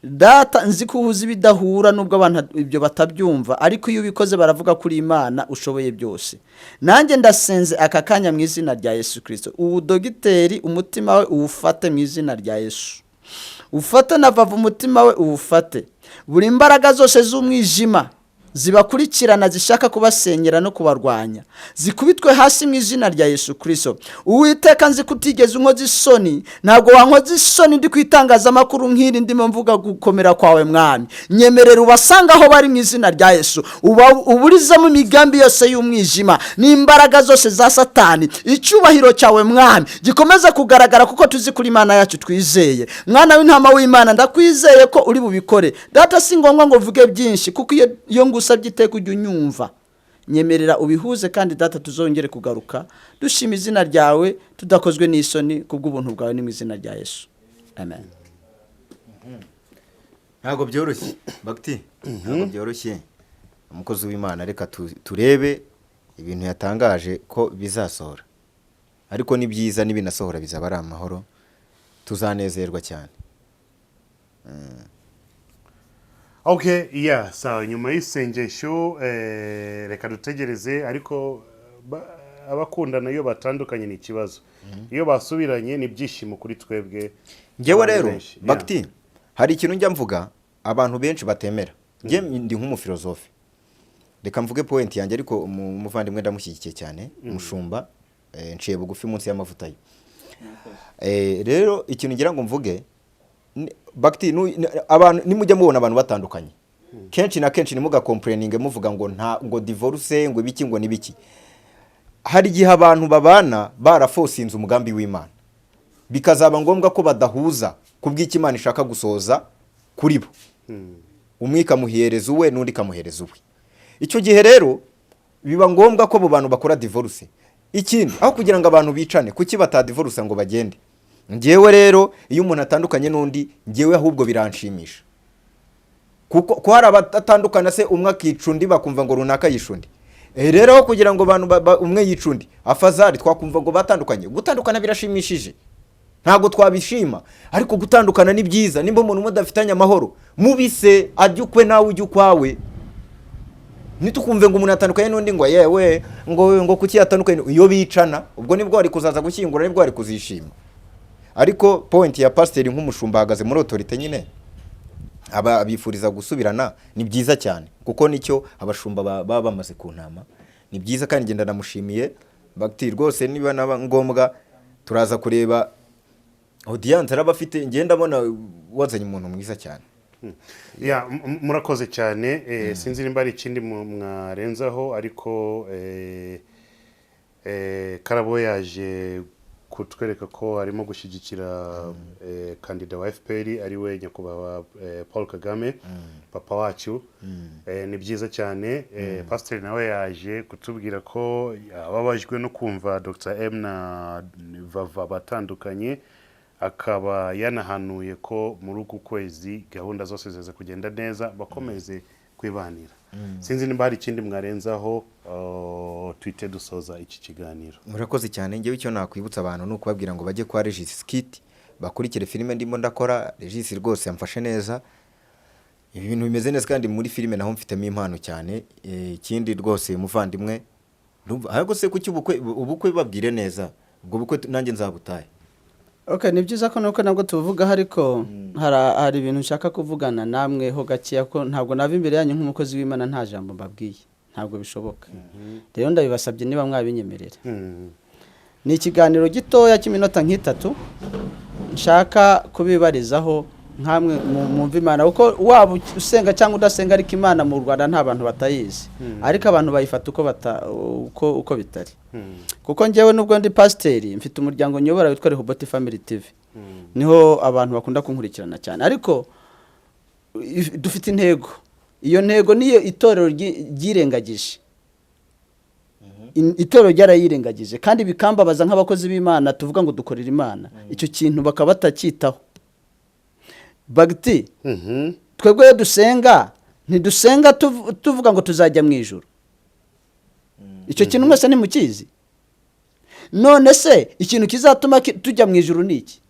Data, nzi ko uhuza ibidahura, nubwo abantu ibyo batabyumva, ariko iyo ubikoze baravuga kuri Imana ushoboye byose. Nanjye ndasenze aka kanya mu izina rya Yesu Kirisito, ubu dogiteri umutima we uwufate mu izina rya Yesu, ufate na Vava umutima we uwufate. Buri mbaraga zose z'umwijima zibakurikirana, zishaka kubasenyera no kubarwanya, zikubitwe hasi mu izina rya Yesu Kirisito. Uwiteka, nzi ko utigeze unkoza isoni, ntabwo wankoza isoni ndi ku itangazamakuru nk'iri ndimo mvuga gukomera kwawe. Mwami, nyemerera ubasanga aho bari mu izina rya Yesu, uburizemo imigambi yose y'umwijima n'imbaraga zose za Satani. Icyubahiro cyawe, Mwami, gikomeze kugaragara, kuko tuzi kuri Imana yacu twizeye. Mwana w'intama w'Imana, ndakwizeye ko uri bubikore. Data, si ngombwa ngo uvuge byinshi, kuko iyo ngusabye iteka ujya unyumva. Nyemerera ubihuze, kandi Data, tuzongere kugaruka dushima izina ryawe tudakozwe n'isoni kubw'ubuntu bwawe. Ni mu izina rya Yesu, amen. Ntabwo byoroshye, bagiti, ntabwo byoroshye. Umukozi w'Imana, reka turebe ibintu yatangaje ko bizasohora, ariko ni byiza, nibinasohora bizaba ari amahoro, tuzanezerwa cyane. Okay, yeah, sawa. Nyuma y'isengesho, reka dutegereze. Ariko abakundana iyo batandukanye ni ikibazo, iyo basubiranye ni ibyishimo kuri twebwe. Ngewe abantu rero, benshi. Yeah. Bagiti, hari ikintu njya mvuga abantu benshi batemera. Njye ndi nk'umufilozofe, reka mvuge point yanjye, ariko umuvandimwe ndamushyigikiye cyane, umushumba, nciye bugufi munsi y'amavuta ye. Rero ikintu ngira ngo mvuge bagiti, abantu nimujya mubona abantu batandukanye, kenshi na kenshi ntimugacomplaininge muvuga ngo nta ngo divorce, ngo ibiki, ngo n'ibiki. Hari igihe abantu babana baraforcinze umugambi w'Imana, bikazaba ngombwa ko badahuza ku bw'icyo Imana ishaka gusohoza kuri bo, umwe ikamuhereza uwe n'undi ikamuhereza uwe. Icyo gihe rero biba ngombwa ko abo bantu bakora divorce. Ikindi, aho kugira ngo abantu bicane, kuki batadivorusa ngo bagende? Ngewe rero iyo umuntu atandukanye n'undi, ngewe ahubwo biranshimisha, kuko ko hari abatatandukana se, umwe akica undi, bakumva ngo runaka yishe undi. Rero aho kugira ngo abantu umwe yica undi, afazari twakumva ngo batandukanye. Gutandukana birashimishije? Ntabwo twabishima, ariko gutandukana ni byiza. Nimba umuntu mudafitanye amahoro, mubise ajya ukwe nawe ujya ukwawe. Ntitukumve ngo umuntu atandukanye n'undi ngo yewe, ngo kuki yatandukanye. Iyo bicana, ubwo nibwo wari kuzaza gushyingura, nibwo wari kuzishima. Ariko point ya pasiteri nk'umushumba ahagaze muri autorité nyine, aba abifuriza gusubirana, ni byiza cyane, kuko nicyo abashumba baba bamaze ku ntama. Ni byiza, kandi ngenda namushimiye bagiti rwose. Niba naba ngombwa turaza kureba audience araba afite. Ngenda abona wazanye umuntu mwiza cyane. Yeah, murakoze cyane. Sinzi nimba hari ikindi mwarenzaho, ariko Karabo yaje kutwereka ko arimo gushyigikira kandida wa FPR, ari we nyakubahwa Paul Kagame, papa wacu. Ni byiza cyane. Pasiteri nawe yaje kutubwira ko ababajwe no kumva Dr M na Vava batandukanye, akaba yanahanuye ko muri uku kwezi gahunda zose ziza kugenda neza, bakomeze kwibanira. Sinzi nimba hari ikindi mwarenzaho, tuhite dusoza iki kiganiro. Murakoze cyane. Ngewe icyo nakwibutsa abantu ni ukubabwira ngo bajye kwa Regis Skit, bakurikire filime ndimo ndakora. Regis rwose yamfashe neza, ibintu bimeze neza, kandi muri filime naho mfitemo impano cyane. Ikindi rwose umuvandimwe ndumva ahubwo se kuki ubukwe babwire neza, ubwo bukwe nanjye nzabutahe. Okay, ni byiza ko nuko nabwo tuvugaho, ariko hari ibintu nshaka kuvugana namwe ho gakeya, ko ntabwo nava imbere yanyu nk'umukozi w'Imana nta jambo mbabwiye, ntabwo bishoboka. Rero ndabibasabye niba mwabinyemerera. Ni ikiganiro gitoya cy'iminota nk'itatu nshaka kubibarizaho nkamwe mwumva Imana, kuko waba usenga cyangwa udasenga, ariko Imana mu Rwanda nta bantu batayizi, ariko abantu bayifata uko bitari. Kuko njyewe nubwo ndi pasiteri, mfite umuryango nyobora witwa Rehoboth Family TV, niho abantu bakunda kunkurikirana cyane. Ariko dufite intego, iyo ntego niyo itorero ryirengagije. Itorero ryarayirengagije, kandi bikambabaza nk'abakozi b'Imana tuvuga ngo dukorera Imana, icyo kintu bakaba batacyitaho. Bagiti, twebwe iyo dusenga, ntidusenga tuvuga ngo tuzajya mu ijuru. Icyo kintu mwese ntimukizi? None se ikintu kizatuma tujya mu ijuru ni iki?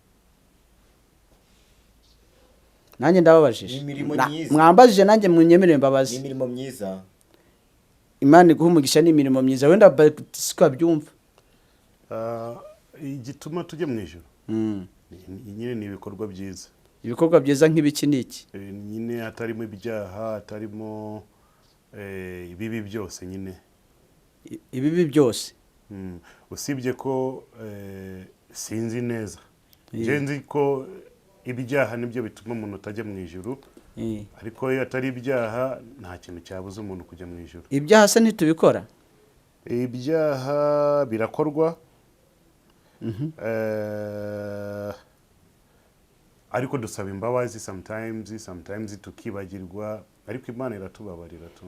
Nanjye ndababajije. Ni imirimo myiza. Mwambajije, nanjye munyemerere mbabazi. Imirimo myiza. Imana iguha umugisha, ni imirimo myiza. Wenda siko abyumva. Igituma tujya mu ijuru nyine ni ibikorwa byiza. Ibikorwa byiza nk'ibiki n'iki? Nyine hatarimo ibyaha, hatarimo ibibi byose nyine. Ibibi byose. Usibye ko sinzi neza, njye nzi ko ibyaha nibyo bituma umuntu atajya mu ijuru. Ariko iyo atari ibyaha, nta kintu cyabuza umuntu kujya mu ijuru. Ibyaha se ntitubikora? Ibyaha birakorwa, ariko dusaba imbabazi sometimes tukibagirwa, ariko Imana iratubabarira tu.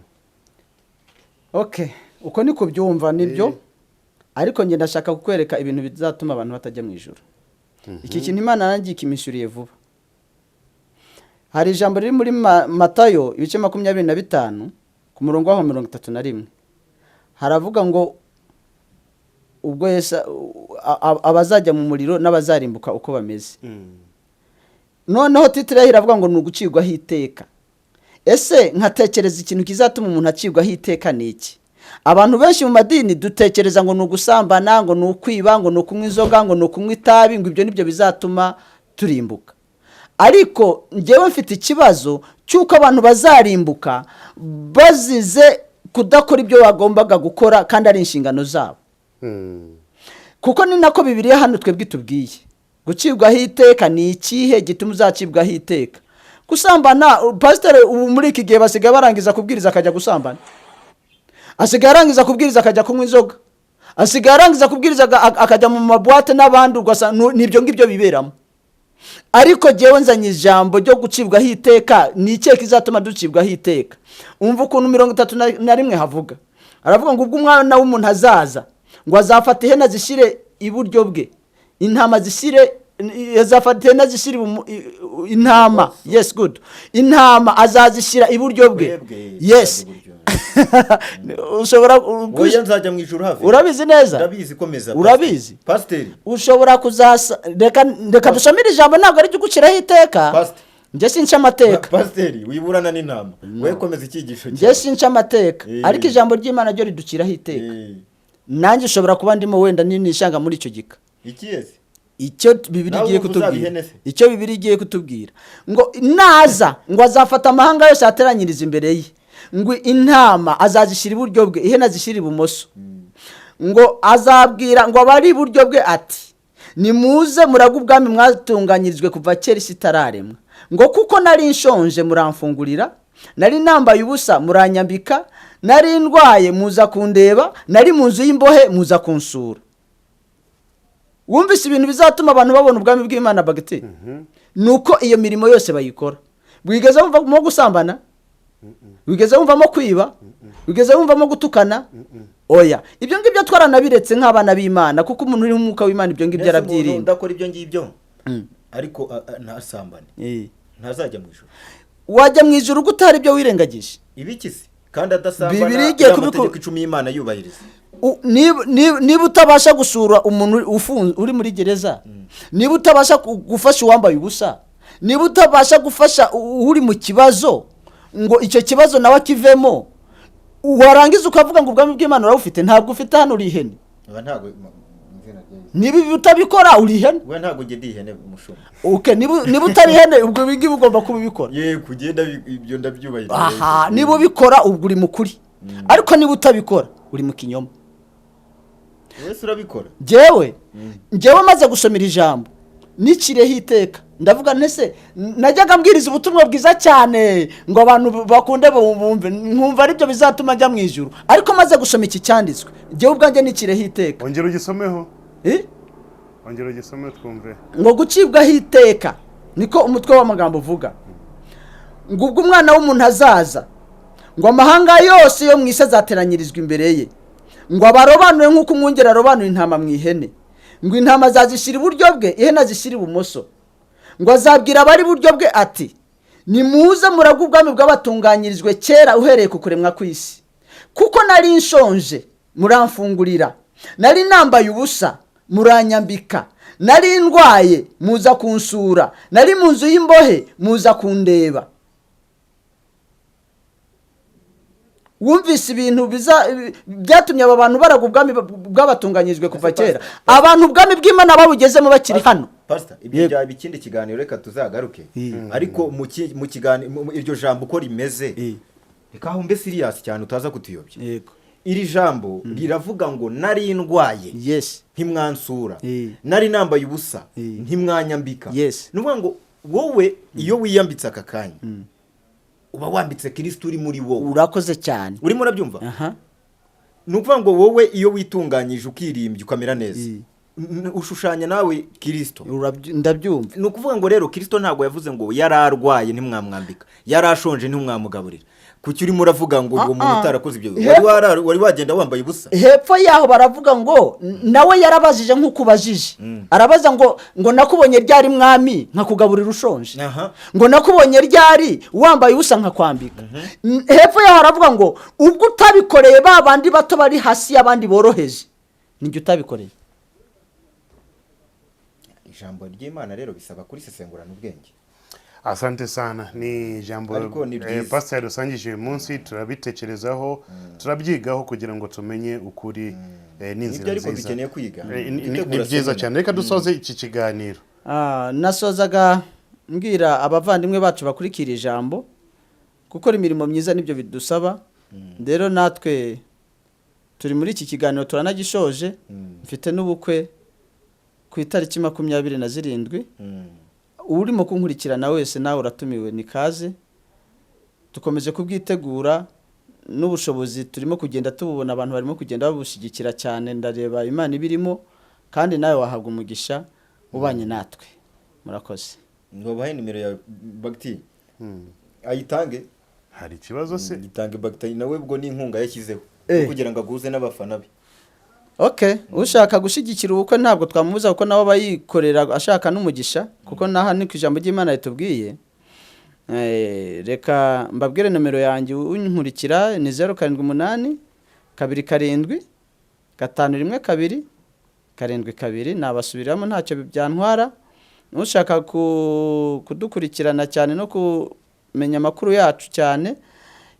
Okay, uko niko byumva, nibyo, ariko njye ndashaka kukwereka ibintu bizatuma abantu batajya mu ijuru. Iki kintu Imana nanjye ikimishyuriye vuba. Hari ijambo riri muri Matayo ibice 25, ku murongo waho 31, haravuga ngo ubwo Yesu abazajya mu muriro n'abazarimbuka uko bameze. Noneho titre iravuga ngo ni ugucirwaho iteka. Ese nkatekereza, ikintu kizatuma umuntu acibwaho iteka ni iki? Abantu benshi mu madini dutekereza ngo ni ugusambana, ngo ni ukwiba, ngo ni ukunywa inzoga, ngo ni ukunywa itabi, ngo ibyo nibyo bizatuma turimbuka. Ariko njyewe mfite ikibazo cy'uko abantu bazarimbuka bazize kudakora ibyo bagombaga gukora kandi ari inshingano zabo. Kuko ni nako Bibiliya hano twebwe itubwiye. Gucibwaho iteka ni ikihe gituma uzacibwaho iteka? Gusambana, pasiteri, ubu muri iki gihe basigaye barangiza kubwiriza akajya gusambana, asigaye arangiza kubwiriza akajya kunywa inzoga, asigaye arangiza kubwiriza akajya mu mabuwate n'abandi, ugasanga ni ibyo ngibyo biberamo. Ariko jyewe nzanye ijambo ryo gucibwaho iteka. Ni ikihe kizatuma ducibwaho iteka? Umva ukuntu 31 havuga. Aravuga ngo ubwo Umwana w'umuntu azaza, ngo azafata ihene azishyire iburyo bwe, intama zishyire, azafata ihene azishyire intama, yes, good, intama azazishyira iburyo bwe. Twebwe, yes. iburyo. Ushobora Oya, nzajya mu ijuru have. Urabizi neza? Ndabizi, komeza. Urabizi? Pasiteri. Ushobora kuzasa, reka dusomere ijambo, ntabwo ari ryo guciraho iteka. Pastor. Njye sinca amateka. Pasiteri, wiburana n'intama, we komeza icyigisho. Njye sinca amateka, ariko ijambo ry'Imana ryo riduciraho iteka. Nanjye ushobora kuba ndimo, wenda nishanga muri icyo gika. Ikiyezi. Icyo Bibiri Nawe igiye wumva kutubwira, uzabihene se? icyo Bibiri igiye kutubwira, ngo naza, ngo azafata amahanga yose ateranyiriza imbere ye, ngo intama azazishyira iburyo bwe, ihene azishyira ibumoso. Ngo azabwira ngo abari iburyo bwe ati: "Nimuze murage ubwami mwatunganyirijwe kuva kera isi itararemwa." Ngo kuko nari nshonje muramfungurira, nari nambaye ubusa muranyambika, nari ndwaye muza kundeba, nari mu nzu y'imbohe muza kunsura. Wumvise ibintu bizatuma abantu babona ubwami bw'Imana bagati ni uko iyo mirimo yose bayikora. Wigeze wumvamo gusambana? Wigeze wumvamo kwiba? Wigeze wumvamo gutukana? Oya, ibyo ngibyo twaranabiretse nk'abana b'Imana, kuko umuntu uri mu mwuka w'Imana ibyo ngibyo Mbese umuntu arabyirinda. udakora ibyo ngibyo, ariko ntasambane, ntazajya mu ijuru? Wajya mu ijuru gute hari ibyo wirengagije? Ibiki se kandi adasambana? Bibiliya igiye Ya mategeko 10 y'Imana yubahiriza. Niba utabasha gusura umuntu uri muri gereza, niba utabasha gufasha uwambaye ubusa, niba utabasha gufasha uri mu kibazo ngo icyo kibazo nawe akivemo, warangiza ukavuga ngo ubwami bw'Imana urabufite, ntabwo ufite hano, uri ihene. Aba ntabwo mu izina rya Yesu. Niba ibi utabikora, uri ihene. We, ntabwo njye ndi ihene, mushumba. Okay, niba utari ihene, ubwo ibi ngibi ugomba kuba ubikora. Ye, kugenda ibyo ndabyubahiriza. Aha, niba ubikora ubwo uri mu kuri, ariko niba utabikora uri mu kinyoma. Wese urabikora? Njyewe maze gusomera ijambo nicireho iteka, ndavuga ntese najyaga mbwiriza ubutumwa bwiza cyane ngo abantu bakunde bumve, nkumva aribyo bizatuma njya mu ijuru, ariko maze gusoma iki cyanditswe, njyewe ubwanjye nicireho iteka. Ongera ugisomeho. Eh? Ongera ugisomeho twumve. Ngo gucibwaho iteka, niko umutwe w'amagambo uvuga, ngo ubwo Umwana w'umuntu azaza, ngo amahanga yose yo mu isi azateranyirizwa imbere ye, ngo abarobanure nk'uko umwungeri arobanura intama mu ihene. Ngo intama azazishyira iburyo bwe, ihene azishyira ibumoso. Ngo azabwira abari iburyo bwe ati: "Nimuze murage ubwami bw'abatunganyirijwe kera uhereye ku kuremwa kw'isi. Kuko nari nshonje muramfungurira, nari nambaye ubusa muranyambika, nari ndwaye muza kunsura, nari mu nzu y'imbohe muza kundeba." Wumvise ibintu biza byatumye aba bantu baraga ubwami bwabatunganyijwe kuva kera? Abantu ubwami bw'Imana babugezemo bakiri hano. Pastor, ibyo Yego. byaba ikindi kiganiro, reka tuzagaruke. Ariko mu kiganiro, iryo jambo uko rimeze, reka aho mbe serious cyane, utaza kutuyobya. Iri jambo riravuga ngo: "Nari ndwaye, ntimwansura. Nari nambaye ubusa, ntimwanyambika." Ni ukuvuga ngo wowe iyo wiyambitse aka kanya, uba wambitse Kirisito uri muri wowe. Urakoze cyane. Urimo urabyumva? Aha. Ni ukuvuga ngo wowe iyo witunganyije, ukirimbya, ukamera neza, ushushanya nawe Kirisito. Ndabyumva. Ni ukuvuga ngo rero Kirisito ntabwo yavuze ngo yari arwaye ntimwamwambika, yari ashonje ntimwamugaburira. Kuki urimo uravuga ngo uwo muntu utarakoze ibyo, wari wagenda wambaye ubusa? Hepfo yaho baravuga ngo nawe yarabajije nk'uko ubajije, arabaza ngo "Nakubonye ryari, Mwami, nkakugaburira ushonje?" Ngo "Nakubonye ryari wambaye ubusa, nkakwambika?" Hepfo yaho aravuga ngo "Ubwo utabikoreye ba bandi bato bari hasi y'abandi boroheje, nijye utabikoreye." Ijambo ry'Imana rero bisaba kurisesengurana ubwenge. Asante sana, ni ijambo Ariko ni byiza. Pastor yadusangije uyu munsi. Turabitekerezaho, turabyigaho kugira ngo tumenye ukuri n'inzira Nibyo, ariko nziza. dukeneye kwiga. Ni Gutegura byiza seminar. cyane. Reka dusoze iki kiganiro. Nasozaga mbwira abavandimwe bacu bakurikira ijambo, gukora imirimo myiza nibyo bidusaba. Rero natwe turi muri iki kiganiro, turanagishoje. Mfite n'ubukwe ku itariki 27. Urimo kunkurikirana wese, nawe uratumiwe, ni kaze. Dukomeje kubwitegura, n'ubushobozi turimo kugenda tububona, abantu barimo kugenda babushyigikira cyane. Ndareba Imana ibirimo, kandi nawe wahabwa umugisha ubanye natwe. Murakoze. Ntubahe nimero ya Bagiti, ayitange. Hari ikibazo se? Yitange, Bagiti, nawe ubwo ni inkunga yashyizeho kugira ngo aguze n'abafana be. Okay, ushaka gushyigikira ubukwe ntabwo twamubuza, kuko nawe aba yikorera ashaka n'umugisha, kuko naha ni ku ijambo ry'Imana ritubwiye. Reka mbabwire nomero yanjye. Unkurikira ni 0782751272. Nabasubiriramo, ntacyo byantwara. Ushaka kudukurikirana cyane no kumenya amakuru yacu cyane,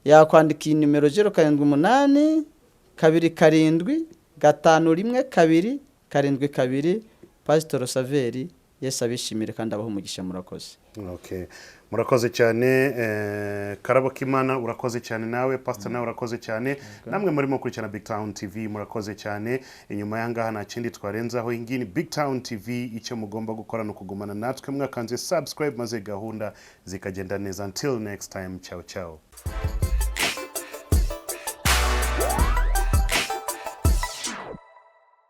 yakwandika iyi nimero: 0782751272. Pasitoro Saveri, Yesu abishimire kandi abahe umugisha. Murakoze. Okay. Murakoze cyane. Karabo k'Imana, urakoze cyane nawe. Pastor, nawe urakoze cyane. Namwe murimo gukurikirana Big Town TV, murakoze cyane. Inyuma y'ahangaha nta kindi twarenzaho. Iyi ngiyi ni Big Town TV. Icyo mugomba gukora ni ukugumana natwe mwakanze subscribe, maze gahunda zikagenda neza. Until next time, ciao ciao.